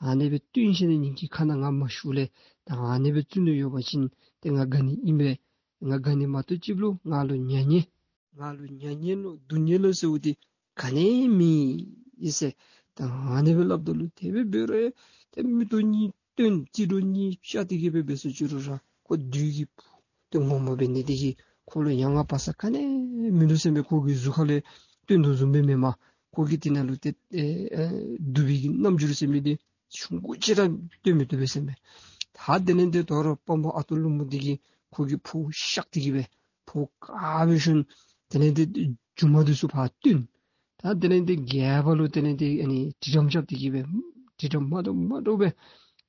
ཨ་ནི་སྦེ་བཏོན་ཞིནམ་ལས་ངེ་གི་ཁ་ནང་ང་མ་ཤི་ལས་ད་ཨ་ནི་སྦེ་བཙུགས་ནི་ཡོད་པ་ཅིན་ཏེ་ང་དགའ་ནི་ཨིན་པས། ང་དགའ་ནི་མ་གཏོགས་ཅིག་ལུ་ང་ལུ་མྱ་ངན་ང་ལུ་མྱ་ངན་ལུ་སྡུག་བསྔལ་ལུ་ཟེརཝ་འདི་ག་ནི་ཡང་མེད་ཨིན་ཟེར། ད་ཨ་ནི་སྦེ་སླབ་ད་ལུ་དེ་སྦེ་འབད་རུང་ཏེ་མིག་ཏོ་གཉིས་བཏོན་རྩིག་སྒྲོ་གཉིས་བཅད་དེ་གིས་སྦེ་འབད་སོང་ཅི་རུང་ར་ཁོ་བདུད་ཀྱི་བུ་ཏེ་ངོ་མ་འབད་ནི་འདི་གིས་ཁོ་ལུ་ཡ་ང་བབས་ས་ག་ནི་ཡང་མིན་འདུག་ཟེར་མས། ཁོ་གི་གཟུགས་ཁ་ལས་བཏོན་དོ་བཟུམ་སྦེ་མེན་པར་ཁོ་གི་དེ་ནང་ལུ་ཏེ་ཨེ་ཨེ་སྡུག་པའི་གི་རྣམ་འགྱུར་ཟེར་མི་འདི་ཆུང་ཀུ་ཅིག་ར་སྟོན་མི་བཏུབ་པས་ཟེར་མས། ད་དེ་ལས་ཏེ་དོ་རུང་དཔའ་མོ་ཨ་སྟག་ཀླུ་མོ་འདི་གིས་ཁོ་གི་ཕོཝ་བཤགས་ཏེ་གིས་སྦེ་ཕོཝ་བཀག་པའི་ཤུལ་དེ་ལས་ཏེ་མཇུག་མ་འདི་ཚུ་ཕར་བཏོན། ད་དེ་ལས་ཏེ་སྒལ་པ་ལུ་དེ་ལས་ཏེ་ཨ་ནི་དྲི་དམ་རྐྱབ་སྟེ་གིས་སྦེ་དྲི་དམ་མ་འདྲཝ་མ་འདྲཝ་སྦེ་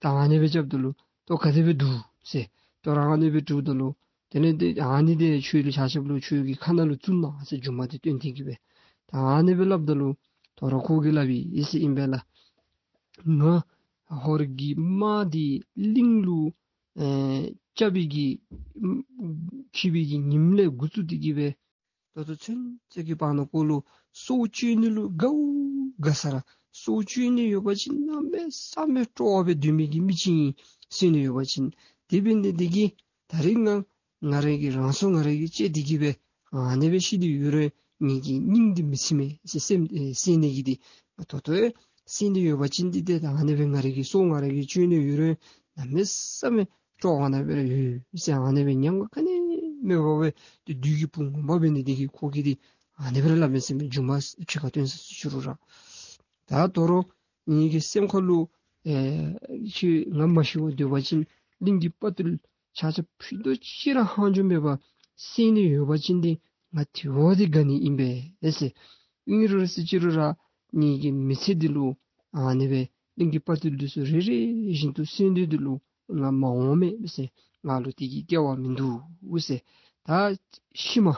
ད་ཨ་ནི་སྦེ་རྐྱབ་ད་ལུ་ད་ག་དེ་སྦེ་འདུག་ཟེར། ད་རུང་ཨ་ནི་སྦེ་དྲིཝ་ད་ལུ་དེ་ལས་ཏེ་ཨ་ནི་འདི་ཁྱོད་ལུ་ཆ་ཁྱབ་ལུ་ཁྱོད་ཀྱི་ཁ་ནང་ལུ་བཙུགས་གནང་ཟེར་མཇུག་མ་འདི་བཏོན་ཏེ་གིས་སྦེ་ད་ཨ་ནི་སྦེ་སླབ་ད་ལུ་དོ་རུང་ཁོ་གིས་སླབ་ཡི་ཟེར་ཨིན་པས་ལགས། ང་ཧོར་གྱི་དམག་འདི་གླིང་ལུ་ཨེ་རྐྱབ་པའི་གི་ཨམ་འཁྱིད་པའི་གི་ཉིནམ་ལས་འགོ་བཙུགས་ཏེ་གིས་སྦེ་ད་ལྟོ་ཚུན་ཚོད་ཀྱི་བར་ན་ཁོ་ལུ་སྲོག་གཅོད་ནི་ལུ་དགའ་བོ་དགའ་ས་ར་སྲོག་གཅོད་ནི་ཡོད་པ་ཅིན་གནམ་མེད་ས་མེད་སྤྲོ་བ་སྦེ་སྡོད་མི་གི་མི་ཅིག་ཨིན་ཟེར་ནི་ཡོད་པ་ཅིན་དེ་འབད་ནི་འདི་གིས་ད་རིས་ང་ང་རའི་གི་རང་སྲོག་ང་རའི་གིས་བཅད་དེ་གིས་སྦེ་ཨ་ནི་སྦེ་ཤི་སྟེ་ཡོད་རུང་ངེ་གི་སྙིང་འདི་མི་ཚིམ་མས་ཟེར་སེམས་ཨེ་གསོ་ནི་གི་འདི་ད་ལྟོ་ཨེ་གསོ་ནི་ཡོད་པ་ཅིན་འདི་ཏེ་ད་ཨ་ནི་སྦེ་ང་རའི་གི་སྲོག་ང་རའི་གིས་གཅོད་ནི་ཡོད་རུང་གནམ་མེད་ས་མེད་སྤྲོ་བ་ནང་སྦེ་ར་ཡོད་ཟེར་ཨ་ནི་སྦེ་ཉམས་དགའ་ག་ནི་མེད་པར་སྦེ་ཏེ་བདུད་ཀྱི་བུ་ངོ་མ་འབད་ནི་འདི་གིས་ཁོ་གིས་འདི་ཨ་ནི་སྦེ་ར་སླབ་མས་ཟེར་མས། མཇུག་མ་ཕྱི་ཁར་བཏོན་ས་ཅིག་རུང་ར། ད་དོ་རུང་ངེ་གི་སེམས་ཁ་ལུ་ཨེ་ཁྱོད་ང་མ་ཤི་བར་སྡོད་པ་ཅིན་གླིང་གི་དཔའ་བརྟུལ་ཆ་ཁྱབ་ཕུད་རྡོག་ཅིག་ར་ལྷག་འཕྲོ་མེད་པར་གསོ་ནི་ཡོད་པ་ཅིན་འདི་ང་དེ་བ་འདི་དགའ་ནི་ཨིན་པས་ཟེར། ཨིན་རུང་ཟེར་ཅི་རུང་ར་ངེ་གི་མི་ཚེ་འདི་ལུ་ཨ་ནི་སྦེ་གླིང་གི་དཔའ་བརྟུལ་འདི་ཚུ་རེ་རེ་བཞིན་དུ་གསོ་ནི་འདི་ལུ་ང་མ་འོང་མས་ཟེར། ང་ལུ་དེ་གི་སྐལ་བ་མིན་འདུག་ཟེར། ད་ཤུལ་མ་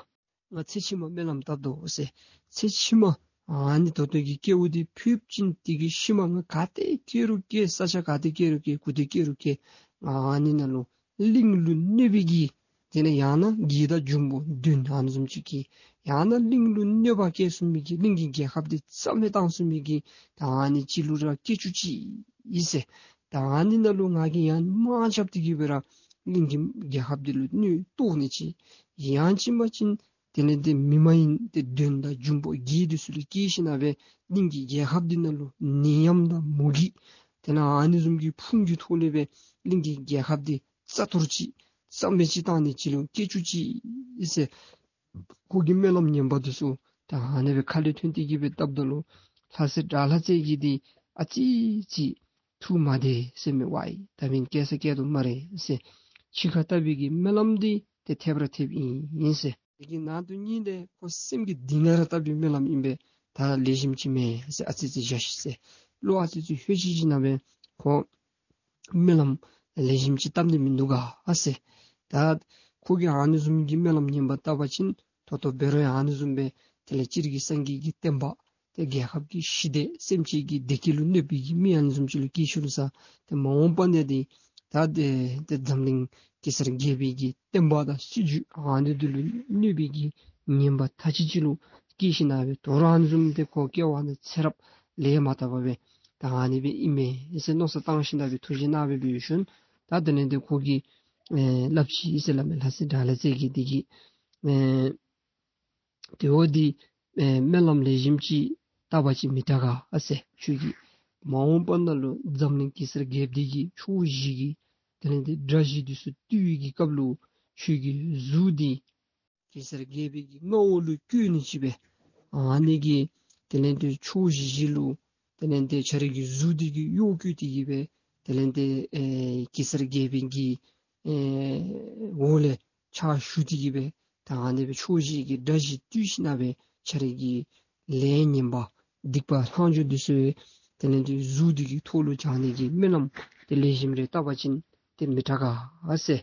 ང་ཚེ་ཕྱི་མ་སྨོན་ལམ་བཏབ་དོ་ཟེར། ཚེ་ཕྱི་མ་ཨ་ནི་ད་ལྟོ་གི་སྐྱེ་བ་འདི་ཕུད་ཅིན་དེ་གི་ཤུལ་མ་ང་ག་ཏེ་སྐྱེ་རུང་སྐྱེ་ས་ཆ་ག་ཏེ་སྐྱེ་རུང་སྐྱེ་གུ་ཏེ་སྐྱེ་རུང་སྐྱེ་ཨ་ནི་ནང་ལུ་གླིང་ལུ་གནོད་པའི་གི་དེ་ལས་ཡང་ན་གི་དང་འབྱུང་པོ་གདོན་ཨ་ནི་བཟུམ་ཅིག་གིས་ཡང་ན་གླིང་ལུ་གནོད་པ་བཀལ་ཚུགས་མི་གི་གླིང་གི་རྒྱལ་ཁབ་འདི་རྩ་མེད་བཏང་ཚུགས་མི་གི་ད་ཨ་ནི་ཅིག་ལུ་ར་སྐྱེ་བཅུག་ཅིག་ཟེར། ད་ཨ་ནི་ནང་ལུ་ང་གིས་ཡང་དམག་རྐྱབ་སྟེ་གིས་སྦེ་ར་གླིང་གི་རྒྱལ་ཁབ་འདི་ལུ་གནོད་གཏོང་ནི་ཅིག་ཡང་ཅིན་མ་ཅིན་དེ་ལས་ཏེ་མི་མ་ཡིན་ཏེ་གདོན་དང་འབྱུང་པོ་བགེགས་འདི་ཚུ་ལུ་སྐྱེས་ཞིནམ་ལས་གླིང་གི་རྒྱལ་ཁབ་འདི་ནང་ལུ་ནད་ཡམས་དང་མུ་གེ་དེ་ལས་ཨ་ནི་བཟུམ་གྱི་ཕུང་གི་ཐོག་ལས་སྦེ་གླིང་གི་རྒྱལ་ཁབ་འདི་རྩ་གཏོར་ཅིག་རྩ་མེད་ཅིག་བཏང་ནི་ཅིག་ལུ་སྐྱེ་བཅུག་ཅིག་ཟེར། ཁོ་གི་སྨོན་ལམ་ངན་པ་འདི་ཚུ་ད་ཨ་ནི་སྦེ་ཁ་ལས་ཐོན་ཏེ་གིས་སྦེ་བཏབ་ད་ལུ་ལྷ་སྲས་དགྲ་ལྷ་རྩེ་རྒྱལ་འདི་ཨ་ཙི་ཅིག་ཐུགས་མ་བདེ་ཟེར་མས། ཝའི་ད་མིན་སྐྱེ་ས་སྐྱེ་དོ་སྨ་རེ་ཟེར། འཆི་ཁ་བཏབ་པའི་གི་སྨོན་ལམ་འདི་ཏེ་ཐེབས་ར་ཐེབས་ཨིན་ཟེར། དེ་གི་ནང་དུ་གཉིས་ཏེ་ཁོ་སེམས་ཀྱི་གཏིང་ལས་ར་བཏབ་པའི་སྨོན་ལམ་ཨིན་པས། ད་ལེགས་ཤོམ་ཅིག་མེད་ཟེར། ཨ་ཙི་ཙི་བཞག་ཤིག་ཟེར། བློ་ཨ་ཙི་ཙི་ལྷོད་ཅི་ཅིག་ནང་སྦེ་ཁོ་སྨོན་ལམ་ལེགས་ཤོམ་ཅིག་བཏབ་ནི་མིན་འདུག་ག་ཨ་ཟེར། ད་ཁོ་གིས་ཨ་ནི་བཟུམ་གྱི་སྨོན་ལམ་ངན་པ་བཏབ་པ་ཅིན་ད་ལྟོ་འབད་རུང་ཡང་ཨ་ནི་བཟུམ་སྦེ་དེ་ལས་སྤྱིར་གྱི་སངས་རྒྱས་ཀྱི་བསྟན་པ་ཏེ་རྒྱལ་ཁབ་ཀྱི་ཞི་བདེ་སེམས་ཅན་གྱི་བདེ་སྐྱིད་ལུ་གནོད་པའི་གི་མི་ཨ་ནི་བཟུམ་ཅིག་ལུ་སྐྱེས་ཞུ་ནུག་ཟེར། ཏེ་མ་འོངས་པ་ནང་འདི་ད་ཏེ་ཏེ་འཛམ་གླིང་གེ་སར་རྒྱལ་པོའི་གི་བསྟན་པ་དང་སྲིད་བྱུས་ཨ་ནི་འདི་ལུ་གནོད་པའི་གི་ངན་པ་ཐ་ཆད་ཅིག་ལུ་སྐྱེས་ཞིནམ་ལས་དོ་རུང་ཨ་ནི་བཟུམ་ཏེ་ཁོ་སྐྱེ་བ་ནི་ཚེ་རབས་ལས་མ་འདས་པར་སྦེ་ད་ཨ་ནི་སྦེ་ཨིན་མས་ཟེར་མནོ་བསམ་བཏང་ཞིནམ་ལས་ཐུགས་བཞེད་གནང་སྦེ་འབད་ཞིནམ་ད་དེ་ལས་ཏེ་ཁོ་གིས་ཨེ་སླབ་ཅི་ཟེར་སླབ་མས། ལྷ་སྲས་དགྲ་ལྷ་རྩེ་རྒྱལ་འདི་གིས་ཨེ་དེ་འོ་འདི་ཨེ་སྨོན་ལམ་ལེགས་ཤོམ་ཅིག་བཏབ་པ་ཅིན་མི་དྲག་ག་ཨ་ཟེར། ཁྱོད་ཀྱིས་མ་འོངས་པ་ནང་ལུ་འཛམ་གླིང་གེ་སར་རྒྱལཔོ་འདི་གིས་ཕྱོགས་བཞི་གི་དེ་ལས་ཏེ་དགྲ་བཞི་འདི་ཚུ་བཏུལ་བའི་གི་སྐབས་ལུ་ཁྱོད་ཀྱི་གཟུགས་འདི་གེ་སར་རྒྱལ་པོའི་གི་མངའ་འོག་ལུ་བཀོད་ནི་ཅིག་སྦེ་ཨ་ནི་གི་དེ་ལས་ཏེ་ཕྱོགས་བཞི་བཞི་ལུ་དེ་ལས་ཏེ་ཁྱོད་རའི་གི་གཟུགས་འདི་གིས་གཡོག་བཀོད་དེ་གི་སྦེ་དེ་ལས་ཏེ་ཨེ་གེ་སར་རྒྱལ་པོའི་གི་ཨེ་འོག་ལས་ཕྱག་ཞུ་སྟེ་གི་སྦེ་ད་ཨ་ནི་སྦེ་ཕྱོགས་བཞི་གི་དགྲ་བཞི་བཏུལ་ཞིནམ་ལས་ཁྱོད་རའི་གི་ལས་ངན་པ་སྡིག་པ་ལྷག་འཕྲོ་འདི་ཚུ་དེ་ལས་ཏེ་གཟུགས་འདི་གི་ཐོག་ལུ་སྦྱང་ནི་གི་སྨོན་ལམ་ཏེ་ལེགས་ཤོམ་རེ་བཏབ་པ་ཅིན་ཏེ་མི་དྲག་ག་ཨ་ཟེར།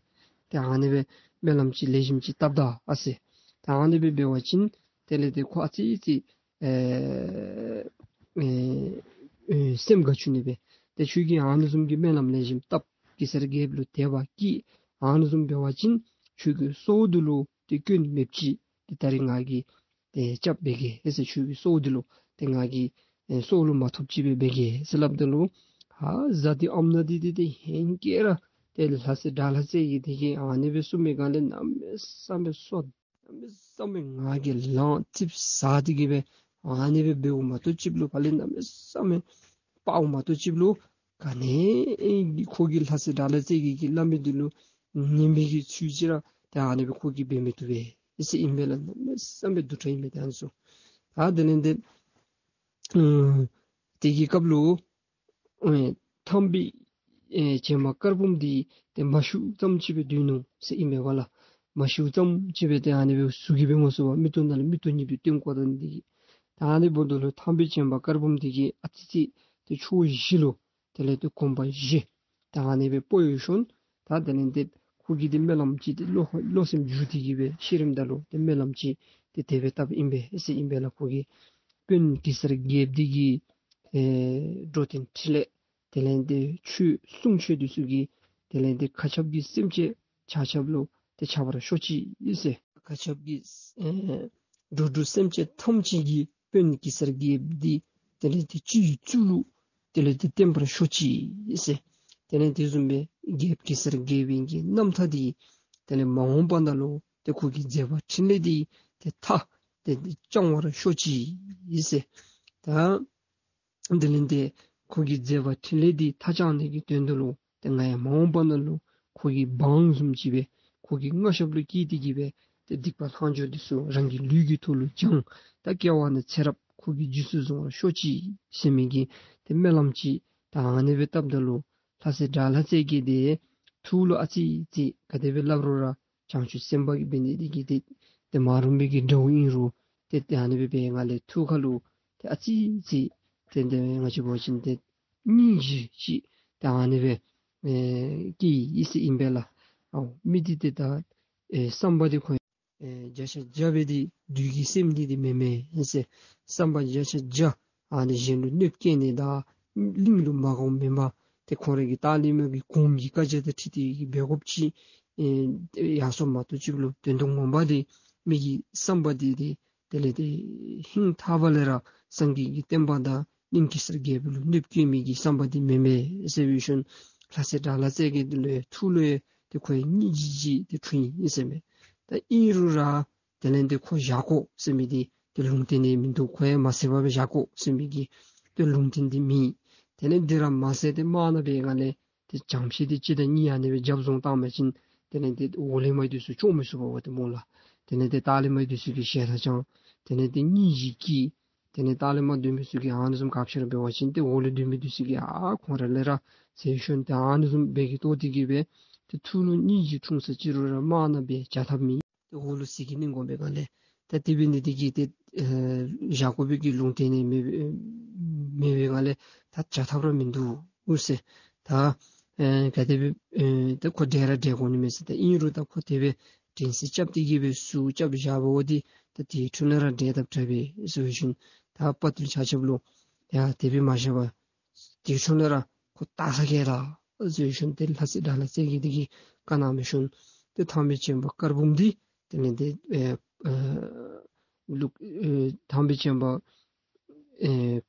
ཏེ་ཨ་ནི་སྦེ་སྨོན་ལམ་ཅིག་ལེགས་ཤོམ་ཅིག་བཏབ་ད་ཨ་ཟེར། ཏེ་ཨ་ནི་སྦེ་འབད་བ་ཅིན་དེ་ལས་ཏེ་ཁོ་ཨ་ཙི་ཅིག་ཨེ་ཨེ་ཨེ་སེམས་དགའ་བཅུག་ནི་སྦེ། ཏེ་ཁྱོད་ཀྱིས་ཨ་ནི་བཟུམ་གྱི་སྨོན་ལམ་ལེགས་ཤོམ་བཏབ་གེ་སར་རྒྱལཔོ་ལུ་དད་པ་སྐྱེས་ཨ་ནི་བཟུམ་འབད་བ་ཅིན་ཁྱོད་ཀྱི་སྲོག་འདི་ལུ་ཏེ་སྐྱོན་མེདཔ་ཅིག་ཏེ་ད་རིས་ང་གིས་ཏེ་སྐྱབས་འབད་གེ་ཨེ་ཟེར། ཁྱོད་ཀྱི་སྲོག་འདི་ལུ་ཏེ་ང་གིས་ཨེ་སྲོག་ལུ་མ་ཐུགཔ་ཅིག་སྦེ་འབད་གེ་ཟེར་སླབ་ད་ལུ་ཨ་གཟའ་འདི་ཨམ་ན་འདི་འདི་ཏེ་ཧེང་སྐལ་ར་ཏེ་ལྷ་སྲས་དགྲ་ལྷ་རྩེ་རྒྱལ་འདི་གིས་ཨ་ནི་སྦེ་གསུངས་པའི་སྒང་ལས་གནམ་མེད་ས་མེད་སོ་གནམ་མེད་ས་མེད་ང་རྒྱལ་ལངས་ཙིགཔ་ཟ་སྟེ་གི་སྦེ་ཨ་ནི་སྦེ་འབདཝ་མ་གཏོགས་ཅིག་ལུ་ཕར་ལས་གནམ་མེད་ས་མེད་དཔའཝ་མ་གཏོགས་ཅིག་ལུ་ག་ནི་ཁོ་གིས་ལྷ་སྲས་དགྲ་ལྷ་རྩེ་རྒྱལ་གྱིས་སླབ་མི་འདི་ལུ་ཉན་པའི་གི་ཚུལ་ཅིག་ར་ཏེ་ཨ་ནི་སྦེ་ཁོ་གིས་འབད་མི་བཏུབ་པས་ཨེ་ཟེར་ཨིན་པས་ལགས། གནམ་མེད་ས་མེད་སྡུག་དྲགས་ཨིན་པས་ད་ཨ་ནི་ཚུ། ད་དེ་ལས་ཏེ་ཨེ་དེ་གི་སྐབས་ལུ་ཨེ་ཐང་པའི་ཨེ་བྱེ་མ་དཀར་འབུམ་འདི་ཏེ་མ་ཤིཝ་ཙམ་ཅིག་སྦེ་སྡོད་ནུག་ཟེར་ཨིན་པས་པ་ལགས། མ་ཤིཝ་ཙམ་ཅིག་སྦེ་ཏེ་ཨ་ནི་སྦེ་ཟུག་གི་སྦེ་ངོ་སོ་བ་མིག་ཏོ་ནང་ལས་མིག་ཏོ་གཉིས་པོ་སྟོན་དགོ་ད་ནི་འདི་གིས། ད་ཨ་ནི་འབདཝ་ད་ལུ་ཐང་པའི་བྱེ་མ་དཀར་འབུམ་འདི་གིས་ཨ་ཙི་ཅིག་ཏེ་ཕྱོགས་བཞི་ལུ་དེ་ལས་ཏེ་གོམ་པ་བཞི་ད་ཨ་ནི་སྦེ་སྤོ་ཡོད་ཞིནམ་ད་དེ་ལས་ཏེ་ཁོ་གིས་ཏེ་སྨོན་ལམ་ཅིག་ཏེ་བློ་བློ་སེམས་འགྱུར་ཏེ་གི་སྦེ་ཤི་རནམ་ད་ལུ་ཏེ་སྨོན་ལམ་ཅིག་ཏེ་དེ་སྦེ་བཏབ་ཨིན་པས་ཨེ་ཟེར་ཨིན་པས་ལགས། ཁོ་གིས་དཔོན་གེ་སར་རྒྱལཔོ་འདི་གི་ཨེ་འགྲོ་དོན་འཕྲིན་ལས་དེ་ལས་ཏེ་ཆོས་གསུང་ཆོས་འདི་ཚུ་གིས་དེ་ལས་ཏེ་མཁའ་ཁྱབ་ཀྱི་སེམས་ཅན་ཆ་ཁྱབ་ལུ་ཏེ་ཁྱབ་པར་ཤོག་ཅིག་ཟེར། མཁའ་ཁྱབ་ཀྱི་ཨེ་འགྲོ་དྲུག་སེམས་ཅན་ཐམས་ཅད་ཀྱིས་དཔོན་གེ་སར་རྒྱལཔོ་འདི་དེ་ལས་ཏེ་སྤྱི་བོའི་གཙུག་ལུ་དེ་ལས་ཏེ་བརྟན་པར་ཤོག་ཅིག་ཟེར། དེ་ལས་དེ་བཟུམ་སྦེ་རྒྱལཔོ་གེ་སར་རྒྱལ་པོའི་གི་རྣམ་ཐར་འདི་དེ་ལས་མ་འོངས་པ་ནང་ལུ་ཏེ་ཁོ་གི་མཛད་པ་འཕྲིན་ལས་འདི་ཏེ་མཐའ་ཏེ་ཏེ་བསྐྱང་བར་ཤོག་ཅིག་ཟེར། ད་དེ་ལས་ཏེ་ཁོ་གི་མཛད་པ་འཕྲིན་ལས་འདི་མཐའ་བསྐྱང་ནི་གི་དོན་དུ་ལུ་ཏེ་ང་ཡང་མ་འོངས་པ་ནང་ལུ་ཁོ་གི་འབངས་བཟུམ་ཅིག་སྦེ་ཁོ་གི་མངའ་ཞབས་ལུ་སྐྱེས་ཏེ་གི་སྦེ་ཏེ་སྡིག་པ་ལྷག་འཕྲོ་འདི་ཚུ་རང་གི་ལུས་ཀྱི་ཐོག་ལུ་སྦྱང་། ད་སྐྱེ་བ་ནས་ཚེ་རབས་ཁོ་གིས་རྗེས་སུ་བཟུང་བར་ཤོག་ཅིག་ཟེར་མི་གི་ཏེ་སྨོན་ལམ་ཅིག་ད་ཨ་ནི་སྦེ་བཏབ་ད་ལུ་ལྷ་སྲས་དགྲ་ལྷ་རྩེ་རྒྱལ་འདི་ཐུགས་ལུ་ཨ་ཙི་ཅིག་ག་དེ་སྦེ་སླབ་རུང་ར་བྱང་ཆུབ་སེམས་དཔའ་གིས་འབད་ནི་འདི་གིས་ཏེ་ཏེ་མ་རུངས་པའི་གི་དགྲ་བོ་ཨིན་རུང་ཏེ་ཏེ་ཨ་ནི་སྦེ་འབད་བའི་སྒང་ལས་ཐུགས་ཁ་ལུ་ཏེ་ཨ་ཙི་ཅིག་ཏེ་ཏེ་ང་བཅས་འབད་བ་ཅིན་ཏེ་སྙིང་རྗེ་ཅིག་ཏེ་ཨ་ནི་སྦེ་ཨེ་སྐྱེས་ཡི་ཟེར་ཨིན་པས་ལགས། ཨའོ་མི་འདི་ཏེ་ད་ཨེ་བསམ་པ་འདི་ཁོ་ཨེ་བརྒྱ་ཆ་བརྒྱ་སྦེ་འདི་བདུད་ཀྱི་སེམས་འདི་འདི་མེན་མས་ཟེར། བསམ་པ་བརྒྱ་ཆ་བརྒྱ་ཨ་ནི་གཞན་ལུ་གནོདཔ་བཀལ་ནི་དང་གླིང་ལུ་མ་དགའཝ་མེན་པར་ཏེ་ཁོང་རའི་གི་ལྟག་ལས་མར་གྱི་གོངམ་གི་བཀའ་རྒྱ་དང་འཁྲིལ་ཏེ་གི་འབད་དགོཔ་ཅིག་ཨེ་ཡར་སོངམ་མ་གཏོགས་ཅིག་ལུ་དོན་དུ་ངོ་མ་འདི་མི་གི་བསམ་པ་འདི་འདི་དེ་ལས་ཏེ་ཧིང་ཐག་པ་ལས་ར་སངས་རྒྱས་ཀྱི་བསྟན་པ་དང་གླིང་གེ་སར་རྒྱལ་པོ་ལུ་གནོདཔ་བཀལ་མི་གི་བསམ་པ་འདི་མེན་མས་ཟེར་བའི་ཤུལ་ལྷ་སྲས་དགྲ་ལྷ་རྩེ་རྒྱལ་འདི་ལུ་ཡང་ཐུགས་ལུ་ཡང་ཏེ་ཁོ་ཡང་སྙིང་རྗེ་ཅིག་ཏེ་འཁྲུངས་ཡི་ཟེར་མས། ད་ཨིན་རུང་ར་དེ་ལས་ཏེ་ཁོ་བཞག་དགོ་ཟེར་མི་འདི་ཏེ་ལུང་བསྟན་ནི་མིན་འདུག། ཁོ་ཡང་མ་བསད་པར་སྦེ་བཞག་དགོ་ཟེར་མི་གི་ཏེ་ལུང་བསྟན་འདི་མེད། དེ་ལས་འདི་ར་མ་ཟད་ཏེ་དམག་ནང་འབད་བའི་སྒང་ལས་ཏེ་བྱང་ཕྱི་འདི་གཅིག་དང་གཉིས་ཨ་ནི་སྦེ་རྒྱབ་བཟུང་བཏང་པ་ཅིན་དེ་ལས་ཏེ་འོག་ལས་མར་འདི་ཚུ་བཅོམ་མི་ཚུགས་པས་ཏེ་སྨོ་ལགས། དེ་ལས་ཏེ་ལྟག་ལས་མར་འདི་ཚུ་གིས་ཞལ་ལག་བཅང་། དེ་ལས་ཏེ་སྙིང་རྗེ་སྐྱེས། དེ་ལས་ལྟག་ལས་མར་སྡོད་མི་ཚུ་གིས་ཨ་ནི་བཟུམ་གབ་ཤར་འབད་བ་ཅིན་ཏེ་འོག་ལུ་སྡོད་མི་འདི་ཚུ་གིས་ཨ་ཁོང་ར་ལས་ར་ཟེར་ཞུ་ནི། ཏེ་ཨ་ནི་བཟུམ་འབད་གི་ལྟོ་སྟེ་གི་སྦེ་ཏེ་ཐུགས་ལུ་སྙིང་རྗེ་འཁྲུངས་ས་ཅིག་རུང་ར་དམག་ནང་འབད་བྱ་ཐབས་མེད། ཏེ་འོག་ལུ་ཟིལ་གྱིས་གནོན་དགོ་པའི་སྒང་ལས་ ད་དེ་འབད་ནི་འདི་གིས་ཏེ་ཨེ་བཞག་དགོ་པའི་གི་ལུང་བསྟན་ནི་མེད་མེད་པའི་ངང་ལས་ད་བྱ་ཐབས་ར་མིན་འདུག་ཟེར། ད་ཨེ་ག་དེ་སྦེ་ཨེ་ད་ཁོ་བསྒྲལ་ར་བསྒྲལ་དགོ་ནི་མས་ཟེར། ད་ཨིན་རུང་ད་ཁོ་དེ་སྦེ་དྲན་ཤེས་རྐྱབ་སྟེ་གི་སྦེ་ཟུར་རྐྱབ་བཞག་པ་འོ་འདི་ད་དེའི་འཕྲོ་ལས་ར་བསྒྲལ་དཔ་དྲག་པས་ཟེར་བའི་ཤུལ་ད་དཔའ་བརྟུལ་ཆ་ཁྱབ་ལུ་ཡ་དེ་སྦེ་མ་བཞག་པར་དེའི་འཕྲོ་ལས་ར་ཁོ་བཏགས་ས་གེ་ད་ཟེར་བའི་ཤུལ་ཏེ་ལྷ་སྲས་དགྲ་ལྷ་རྩེ་རྒྱལ་འདི་གིས་བཀའ་གནང་བའི་ཤུལ་ཏེ་ཐང་པའི་བྱོན་པ་དཀར་འབུམ་འདི་དེ་ལས་ཏེ་ཨེ་ཨེ་ལུག་ཨེ་ཐང་པའི་བྱོན་པ་ཨེ་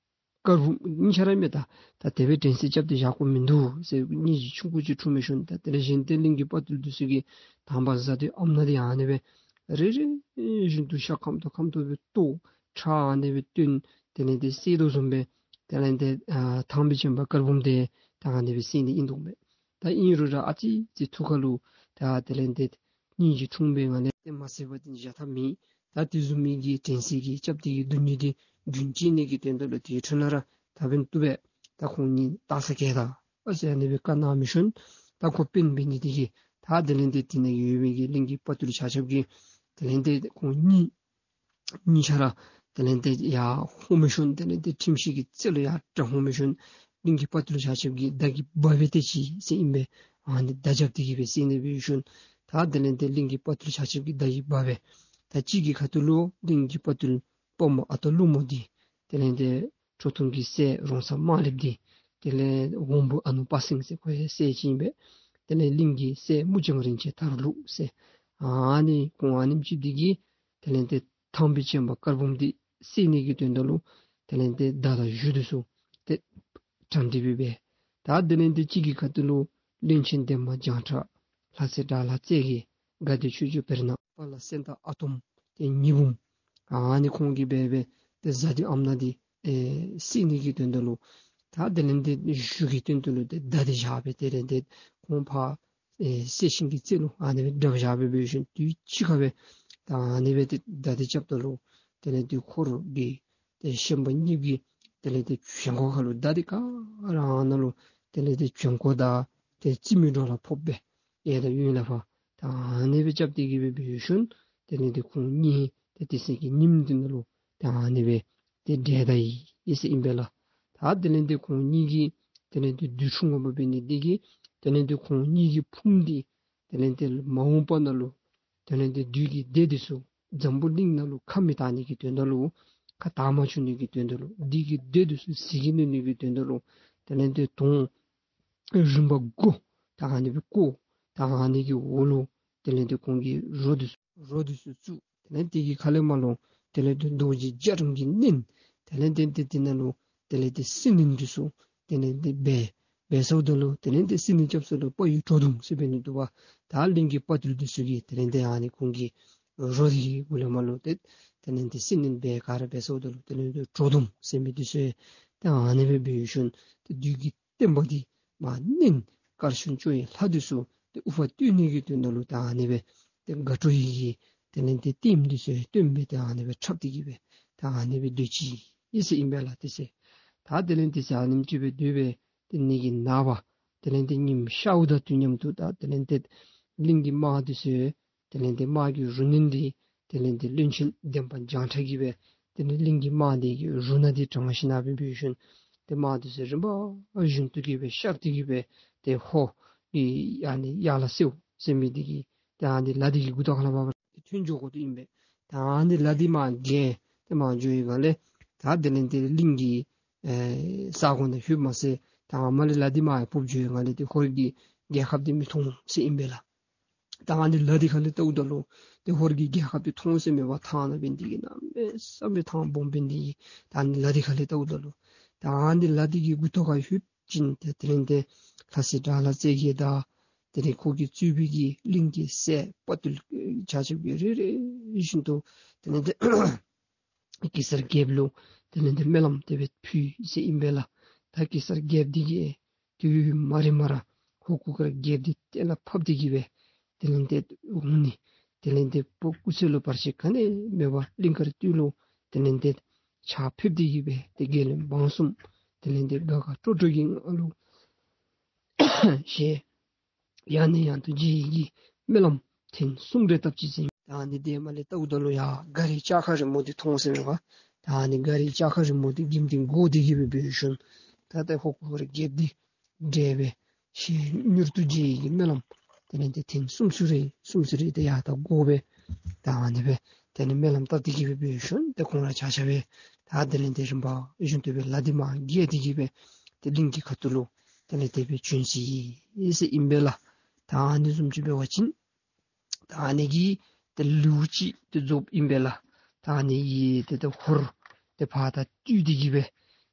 དཀར་འབུམ་གཉིས་ཆ་ར་མས། ད་ད་དེ་སྦེ་དྲན་ཤེས་རྐྱབ་སྟེ་བཞག་དགོཔ་མིན་འདུག་ཟེར། སྙིང་རྗེ་ཆུང་ཀུ་ཅིག་འཁྲུངས་པའི་ཤུལ་ད་དེ་ལས་གཞན་ཏེ་གླིང་གི་དཔའ་བརྟུལ་འདི་ཚུ་གིས་དམ་པ་གཟའ་བདུད་ཨམ་ནག་འདི་ཨ་ནི་སྦེ་རེ་རེ་བཞིན་དུ་ཤ་ཁམ་ཏོག་ཁམ་ཏོག་སྦེ་བཏོག་ཁྲག་ཨ་ནི་སྦེ་བཏོན། དེ་ལས་ཏེ་བསད་དོ་བཟུམ་སྦེ་དེ་ལས་ཏེ་ཨ་ཐང་པའི་བྱོན་པ་དཀར་འབུམ་འདི་ད་ཨ་ནི་སྦེ་བསད་ནི་ཨིན་དོ་མས། ད་ཨིན་རུང་ར་ཨ་ཙི་ཙི་ཐུགས་ཁ་ལུ་ད་དེ་ལས་ཏེ་སྙིང་རྗེ་འཁྲུངས་པའི་ངང་ལས་ཏེ་མ་བསད་པ་འདི་བཞག་ཐབས་མེད། ད་དེ་བཟུམ་མའི་གི་དྲན་ཤེས་ཀྱི་རྐྱབ་སྟེ་གི་སྡུག་བསྔལ་འདི་རྒྱུན་བཅད་ནི་གི་དོན་དག་ལུ་དེའི་འཕྲོ་ལས་ར་ད་འབདན་བཏུབ་པས། ད་ཁོང་གཉིས་བཏགས་ས་གེ་ད་ཨ་ཟེར་ཨ་ནི་སྦེ་བཀའ་གནང་བའི་ཤུལ་ད་ཁོ་དཔོན་འབད་ནི་འདི་གིས་ད་དེ་ལས་ཏེ་དེ་ནང་ཡོད་མི་གི་གླིང་གི་དཔའ་བརྟུལ་ཆ་ཁྱབ་ཀྱིས་དེ་ལས་ཏེ་ཁོང་གཉིས་གཉིས་ཆ་ར་དེ་ལས་ཏེ་ཡར་འོང་བའི་ཤུལ་དེ་ལས་ཏེ་ཁྲིམས་ཤིག་གི་རྩེ་ལུ་ཡར་བཀྲ་འོང་བའི་ཤུལ་གླིང་གི་དཔའ་བརྟུལ་ཆ་ཁྱབ་ཀྱིས་མདའ་གིས་འབག་སྦེ་ཏེ་ཅིག་ཟེར་ཨིན་པས། ཨ་ནི་མདའ་རྐྱབ་སྟེ་གི་སྦེ་བསད་ནི་འབད་བའི་ཤུལ་ད་དེ་ལས་ཏེ་གླིང་གི་དཔའ་བརྟུལ་ཆ་ཁྱབ་ཀྱིས་མདའ་གིས་འབག་སྦེ་ད་གཅིག་གི་ཁ་ཐུག་ལུ་གླིང་གི་དཔའ་བརྟུལ་དཔའ་མོ་ཨ་སྟག་ཀླུ་མོ་འདི་དེ་ལས་ཏེ་ཁྲོ་ཐུང་གི་སྲས་རོང་ཚ་དམར་ལེབ་འདི་དེ་ལས་འོམ་བུ་ཨ་ནུ་དཔའ་སེང་ཟེར་ཁོ་ཡང་སྲས་ཅིག་ཨིན་པས། དེ་ལས་གླིང་གི་སྲས་མུ་ལྕང་རིན་ཆེན་དར་ལུ་ཟེར་ཨ་ནི་ཁོང་ཨ་ནེམ་ཅིག་འདི་གིས་དེ་ལས་ཏེ་ཐང་པའི་བྱོན་པ་དཀར་འབུམ་འདི་བསད་ནི་གི་དོན་དག་ལུ་དེ་ལས་ཏེ་མདའ་དང་གཞུ་འདི་ཚུ་ཏེ་གྲ་སྒྲིག་འབད་སྦེ་ད་དེ་ལས་ཏེ་གཅིག་གི་ཁ་ཐུག་ལུ་བློན་ཆེན་འདན་མ་བྱང་ཁྲ་ལྷ་སྲས་དགྲ་ལྷ་རྩེ་རྒྱལ་དགའ་བདེ་ཆོས་སྐྱོང་བེར་ནག་དཔའ་ལ་སེང་སྟག་ཨ་དོམ་ཏེ་ཉི་འབུམ་ཨ་ནི་ཁོང་གིས་འབད་སྦེ་ཏེ་གཟའ་བདུད་ཨམ་ནག་འདི་ཨེ་བསད་ནི་གི་དོན་དག་ལུ་ད་དེ་ལས་ཏེ་གཞུ་གི་སྟེང་དུ་ལུ་ཏེ་མདའ་འདི་བཞག་སྦེ་དེ་ལས་ཏེ་ཁོང་ཕར་ཨེ་གསལ་ཤིང་གི་རྩེ་ལུ་ཨ་ནི་སྦེ་བསྒྲབས་བཞག་སྦེ་འབད་བའི་ཤུལ་དུས་ཅི་ཁར་སྦེ་ད་ཨ་ནི་སྦེ་ཏེ་མདའ་འདི་རྐྱབ་ད་ལུ་དེ་ལས་ཏེ་ཧོར་གྱི་ཏེ་ཤན་པ་གཉིས་ཀྱི་དེ་ལས་ཏེ་བྱོན་ཁོག་ཁ་ལུ་མདའ་འདི་ག་ར་ཨ་ནཱ་ལུ་དེ་ལས་ཏེ་བྱོན་ཁོག་དང་ཏེ་རྩེ་མོའི་འགྲོ་ལ་ཕོག་སྦེ་གཡས་དང་གཡོན་ལས་ཕར་ད་ཨ་ནི་སྦེ་རྐྱབ་སྟེ་གི་སྦེ་འབད་བའི་ཤུལ་དེ་ལས་ཏེ་ཁོང་གཉིས་ཏེ་དེ་ཚེ་གི་ཉིནམ་འདི་ནང་ལུ་ད་ཨ་ནི་སྦེ་ཏེ་བསྒྲལ་ད་ཡི་ཟེར་ཨིན་པས་ལགས། ད་དེ་ལས་ཏེ་ཁོང་གཉིས་ཀྱི་དེ་ལས་ཏེ་བདུད་འཁྲུངས་པ་འབད་ནི་འདི་གིས་དེ་ལས་ཏེ་ཁོང་གཉིས་ཀྱི་ཕུངམ་འདི་དེ་ལས་ཏེ་མ་འོངས་པ་ནང་ལུ་དེ་ལས་ཏེ་བདུད་ཀྱི་སྡེ་འདི་ཚུ་འཛམ་བུ་གླིང་ནང་ལུ་ཁ་མི་གཏང་ནི་གི་དོན་དག་ལུ་ཁ་གཏང་མ་བཅུག་ནི་གི་དོན་དག་ལུ་བདུད་ཀྱི་སྡེ་འདི་ཚུ་ཟིལ་གྱིས་གནོན་ནི་གི་དོན་དག་ལུ་དེ་ལས་ཏེ་དོང་རིམ་པ་དགུ་ད་ཨ་ནི་སྦེ་བརྐོ། ད་ཨ་ནི་གི་འོག་ལུ་དེ་ལས་ཏེ་ཁོང་གི་རོ་འདི་ཚུ་རོ་འདི་ཚུ་བཙུགས། དེ་ལས་དེ་གི་ཁ་ལས་མར་ལུ་དེ་ལས་ཏེ་རྡོ་རྗེ་རྒྱ་གྲམ་གྱིས་མནན། དེ་ལས་ཏེ་དེ་དེ་ནང་ལུ་དེ་ལས་ཏེ་སྲི་མནན་འདི་ཚུ་དེ་ལས་ཏེ་འབད་འབད་སོངམ་ད་ལུ་དེ་ལས་ཏེ་སྲི་མནན་རྐྱབ་ས་ལུ་དཔའ་བོའི་བྲོ་བརྡུང་ཟེར་འབད་ནི་འདུག་པ། ད་གླིང་གི་དཔའ་བརྟུལ་འདི་ཚུ་གིས་དེ་ལས་ཏེ་ཨ་ནི་ཁོང་གི་རོ་འདི་གི་གུ་ལས་མར་ལུ་ཏེ་དེ་ལས་ཏེ་སྲི་མནན་འབད་ག་ར་འབད་སོངམ་ད་ལུ་དེ་ལས་ཏེ་བྲོ་བརྡུང་ཟེར་མི་འདི་ཚུ་ཏེ་ཨ་ནི་སྦེ་འབད་བའི་ཤུལ་ཏེ་བདུད་ཀྱི་བསྟན་པ་འདི་མར་མནན། དཀར་ཆུང་ཅོག་གི་ལྷ་འདི་ཚུ་ཏེ་དབུ་འཕང་བསྟོད་ནི་གི་དོན་དག་ལུ་ད་ཨ་ནི་སྦེ་ཏེ་དགའ་སྤྲོ་ཡི་གི་དེ་ལས་ཏེ་ལྟདམོ་འདི་ཚུ་སྟོན་སྦེ་ཏེ་ཨ་ནི་སྦེ་འཁྲབ་སྟེ་གི་སྦེ་ད་ཨ་ནི་སྦེ་སྡོད་ཅི་ཨིན་ཟེར་ཨིན་པས་ལགས། དེ་ཚེ་ད་དེ་ལས་དེ་ཚེ་ཨ་ནེམ་ཅིག་སྦེ་སྡོད་སྦེ་དེ་ནི་གི་ནངས་པ་དེ་ལས་ཏེ་ཉིམ་ཤརཝ་དང་དུས་མཉམ་དུ་ད་དེ་ལས་ཏེ་གླིང་གི་དམག་འདི་ཚུ་དེ་ལས་ཏེ་དམག་གི་རུ་གནོན་འདི་དེ་ལས་ཏེ་བློན་ཆེན་འདན་མ་བྱང་ཁྲ་གིས་སྦེ་དེ་ལས་གླིང་གི་དམག་འདི་གི་རུ་སྣ་འདི་དྲངས་ཞིནམ་ལས་སྦེ་འབད་བའི་ཤུལ་ཏེ་དམག་འདི་ཚུ་རིམ་པ་བཞིན་དུ་གི་སྦེ་ཤར་ཏེ་གི་སྦེ་ཏེ་ཧོར་གྱི་ཨ་ནི་ཡར་ལ་སེའུ་ཟེར་མི་འདི་གི་ཏེ་ཨ་ནི་ལ་འདི་གི་མགུ་ཏོ་ཁ་ལས་ཕར་ཐོན་འགྱོ་དགོ་དོ་ཨིན་པས། ད་ཨ་ནི་ལ་འདི་མར་བརྒལ་ཏེ་མར་འགྱོ་བའི་སྒང་ལས་ད་དེ་ལས་ཏེ་གླིང་གི་ཨེ་ས་གོ་ནང་ལྷོདཔ་མ་ཚད་ད་མར་ལས་ལ་འདི་མར་ཕུབ་འགྱོ་བའི་སྒང་ལས་ཏེ་ཧོར་གྱི་རྒྱལ་ཁབ་འདི་མི་མཐོང་ཟེར་ཨིན་པས་ལགས། ད་ཨ་ནི་ལ་འདི་ཁ་ལས་བལྟཝ་ད་ལུ་ཏེ་ཧོར་གྱི་རྒྱལ་ཁབ་འདི་མཐོང་ས་མེད་པར་ཐང་ནང་འབད་ནི་འདི་གིས་གནམ་མེད་ས་མེད་ཐང་སྦོམ་འབད་ནི་འདི་གིས་ད་ཨ་ནི་ལ་འདི་ཁ་ལས་བལྟཝ་ད་ལུ་ད་ཨ་ནི་ལ་འདི་གི་མགུ་ཏོ་ཁར་ལྷོད་ཅི་ན་ཏེ་དེ་ལས་ཏེ་ལྷ་སྲས་དགྲ་ལྷ་རྩེ་རྒྱལ་དང་དེ་ལས་ཁོ་གིས་གཙོས་པའི་གི་གླིང་གི་སྲས་དཔའ་བརྟུལ་ཆ་ཁྱབ་ཀྱིས་རེ་རེ་བཞིན་དུ་དེ་ལས་ཏེ་གེ་སར་རྒྱལཔོ་ལུ་དེ་ལས་ཏེ་སྨོན་ལམ་དེ་སྦེ་ཕུལ་ཟེར་ཨིན་པས་ལགས། ད་གེ་སར་རྒྱལཔོ་འདི་གིས་དུས་མ་རིངམ་ར་ཧོར་གུར་དཀར་རྒྱལཔོ་འདི་གཏན་ལ་ཕབ་སྟེ་གི་སྦེ་དེ་ལས་ཏེ་འོང་ནི་དེ་ལས་ཏེ་བུ་སྐུ་ཚེ་ལུ་བར་ཆད་ག་ནི་མེད་པར་གླིང་དཀར་སྟོད་ལུ་དེ་ལས་ཏེ་ཕྱག་ཕེབས་ཏེ་གི་སྦེ་ཏེ་རྒྱལ་བློན་འབངས་གསུམ་དེ་ལས་ཏེ་དགའ་དགའ་སྤྲོ་སྤྲོ་གི་ངང་ལུ་ཞལ་ཡང་ནས་ཡང་དུ་མཇལ་ནི་གི་སྨོན་ལམ་ཐེངས་གསུམ་རེ་བཏབ་ཅི་ཟེར། ད་ཨ་ནི་དེ་མར་ལས་བལྟཝ་ད་ལུ་ཡར་མགར་བའི་ལྕགས་མཁར་རིང་མོ་འདི་མཐོང་ཟེར་མས་པ། ད་ཨ་ནི་མགར་བའི་ལྕགས་མཁར་རིང་མོ་འདི་གིམ་ཏིང་བསྒོར་ཏེ་གི་སྦེ་འབད་ཞིནམ་ད་ད་ཧོར་གུར་དཀར་རྒྱལཔོ་འདི་བསྒྲལ་སྦེ་ཤི་མྱུར་དུ་བརྗེད་ཀྱི་སྨོན་ལམ་དེ་ལས་ཏེ་ཐེངས་གསུམ་གསུམ་རེ་གསུམ་གསུམ་རེ་ཏེ་ཡར་ད་བསྒོར་སྦེ་ད་ཨ་ནི་སྦེ་དེ་ལས་སྨོན་ལམ་བཏབ་སྟེ་གི་སྦེ་འབད་ཞིནམ་ཏེ་ཁོང་ར་ཆ་ཁྱབ་སྦེ་ད་དེ་ལས་ཏེ་རིམ་པ་བཞིན་དུ་སྦེ་ལ་དེ་མར་བརྒལ་ཏེ་གི་སྦེ་ཏེ་གླིང་གི་ཁ་ཐུག་ལུ་དེ་ལས་ཏེ་སྦེ་བྱོན་ཅི་ཟེར་ཨིན་པས་ལགས། ད་ཨ་ནི་བཟུམ་ཅིག་འབད་བ་ཅིན་ད་ཨ་ནི་གི་ཏེ་ལེའུ་ཅིག་ཏེ་རྫོགསཔ་ཨིན་པས་ལགས། ད་ཨ་ནི་གི་ཏེ་ཏེ་ཧོར་ཏེ་ཕར་ད་བཏུལ་ཏེ་གི་སྦེ་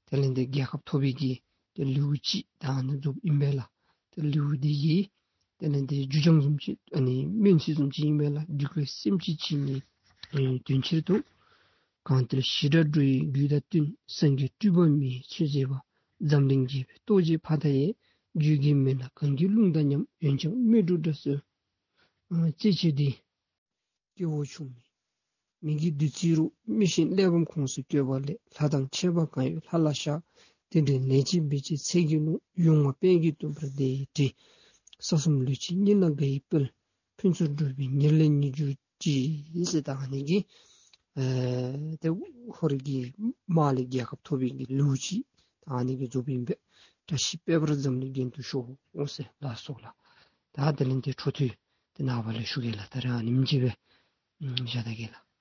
དེ་ལས་ཏེ་རྒྱལ་ཁ་ཐོབ་པའི་གི་ཏེ་ལེའུ་ཅིག་ད་ཨ་ནི་རྫོགསཔ་ཨིན་པས་ལགས། ཏེ་ལེའུ་འདི་གི་དེ་ལས་ཏེ་མཇུག་བྱང་བཟུམ་ཅིག་ཨ་ནི་སྨོན་ཚིག་བཟུམ་ཅིག་ཨིན་པས་ལགས། འདི་ཀུན་སེམས་ཅན་འཆི་མེད་དོན་ཕྱིར་དུ། གང་འདུལ་ཞི་དྲག་འགྲོ་བའི་རྒྱུད་དང་བསྟུན། སངས་རྒྱས་སྤྲུལ་པ་མི་ཡི་ཚུལ་མཛད་པ། འཛམ་གླིང་རྒྱས་པའི་རྟོགས་བརྗོད་ཕ་མཐའ་ཡས། བརྗོད་ཀྱིས་མི་ལང་གངས་ཀྱི་ཀླུང་དང་མཉམ། འོན་ཀྱང་སྨོན་འགྲོ་དགྲ་སོགས་རྩད་ཆོད་དེ། སྐྱེ་བོ་ཆུང་མི་མི་དགེ་བདུད་རྩིའི་རོ། མི་ཤེས་གླེགས་བམ་ཁོངས་སུ་བཀོད་པ་ལས། ལྷ་དང་ཆས་པ་གང་ཡོད་ལྷ་ལ་བཤགས། དེ་འདྲའི་ལས་ཅན་འབད་བྱེད་ཚེ་གི་ལོ། ཡོང་བ་དཔལ་གྱིས་སྟོན་པར་འདི་ཡི་བྲིས། ས་གསུམ་ལུས་ཅན་སྙིང་ལ་དགའ་ཡི་དཔལ། ཕུན་ཚོགས་འགྲུབ་པའི་ཉེར་ལེན་ཉིད་གྱུར་ཅིག་ཟེར། ད་ཨ་ནི་གི་ཨེ་ཏེ་ཧོར་གྱི་དམག་ལས་རྒྱལ་ཁ་ཐོབ་པའི་གི་ལེའུ་ཅིག་ད་ཨ་ནི་གི་རྫོགསཔ་ཨིན་པས། བཀྲ་ཤིས་དཔལ་འབར་འཛམ་གླིང་རྒྱན་དུ་ཤོག་ཟེར་ལགས་སོ་ལགས། ད་དེ་ལས་ཏེ་འཕྲོ་མཐུད་དེ་ནངས་པ་ལས་ཞུ་གེ་ལགས། ད་རེས་ཨ་ནེམ་ཅིག་སྦེ་ཨམ་བཞག་ད་གེ་ལགས།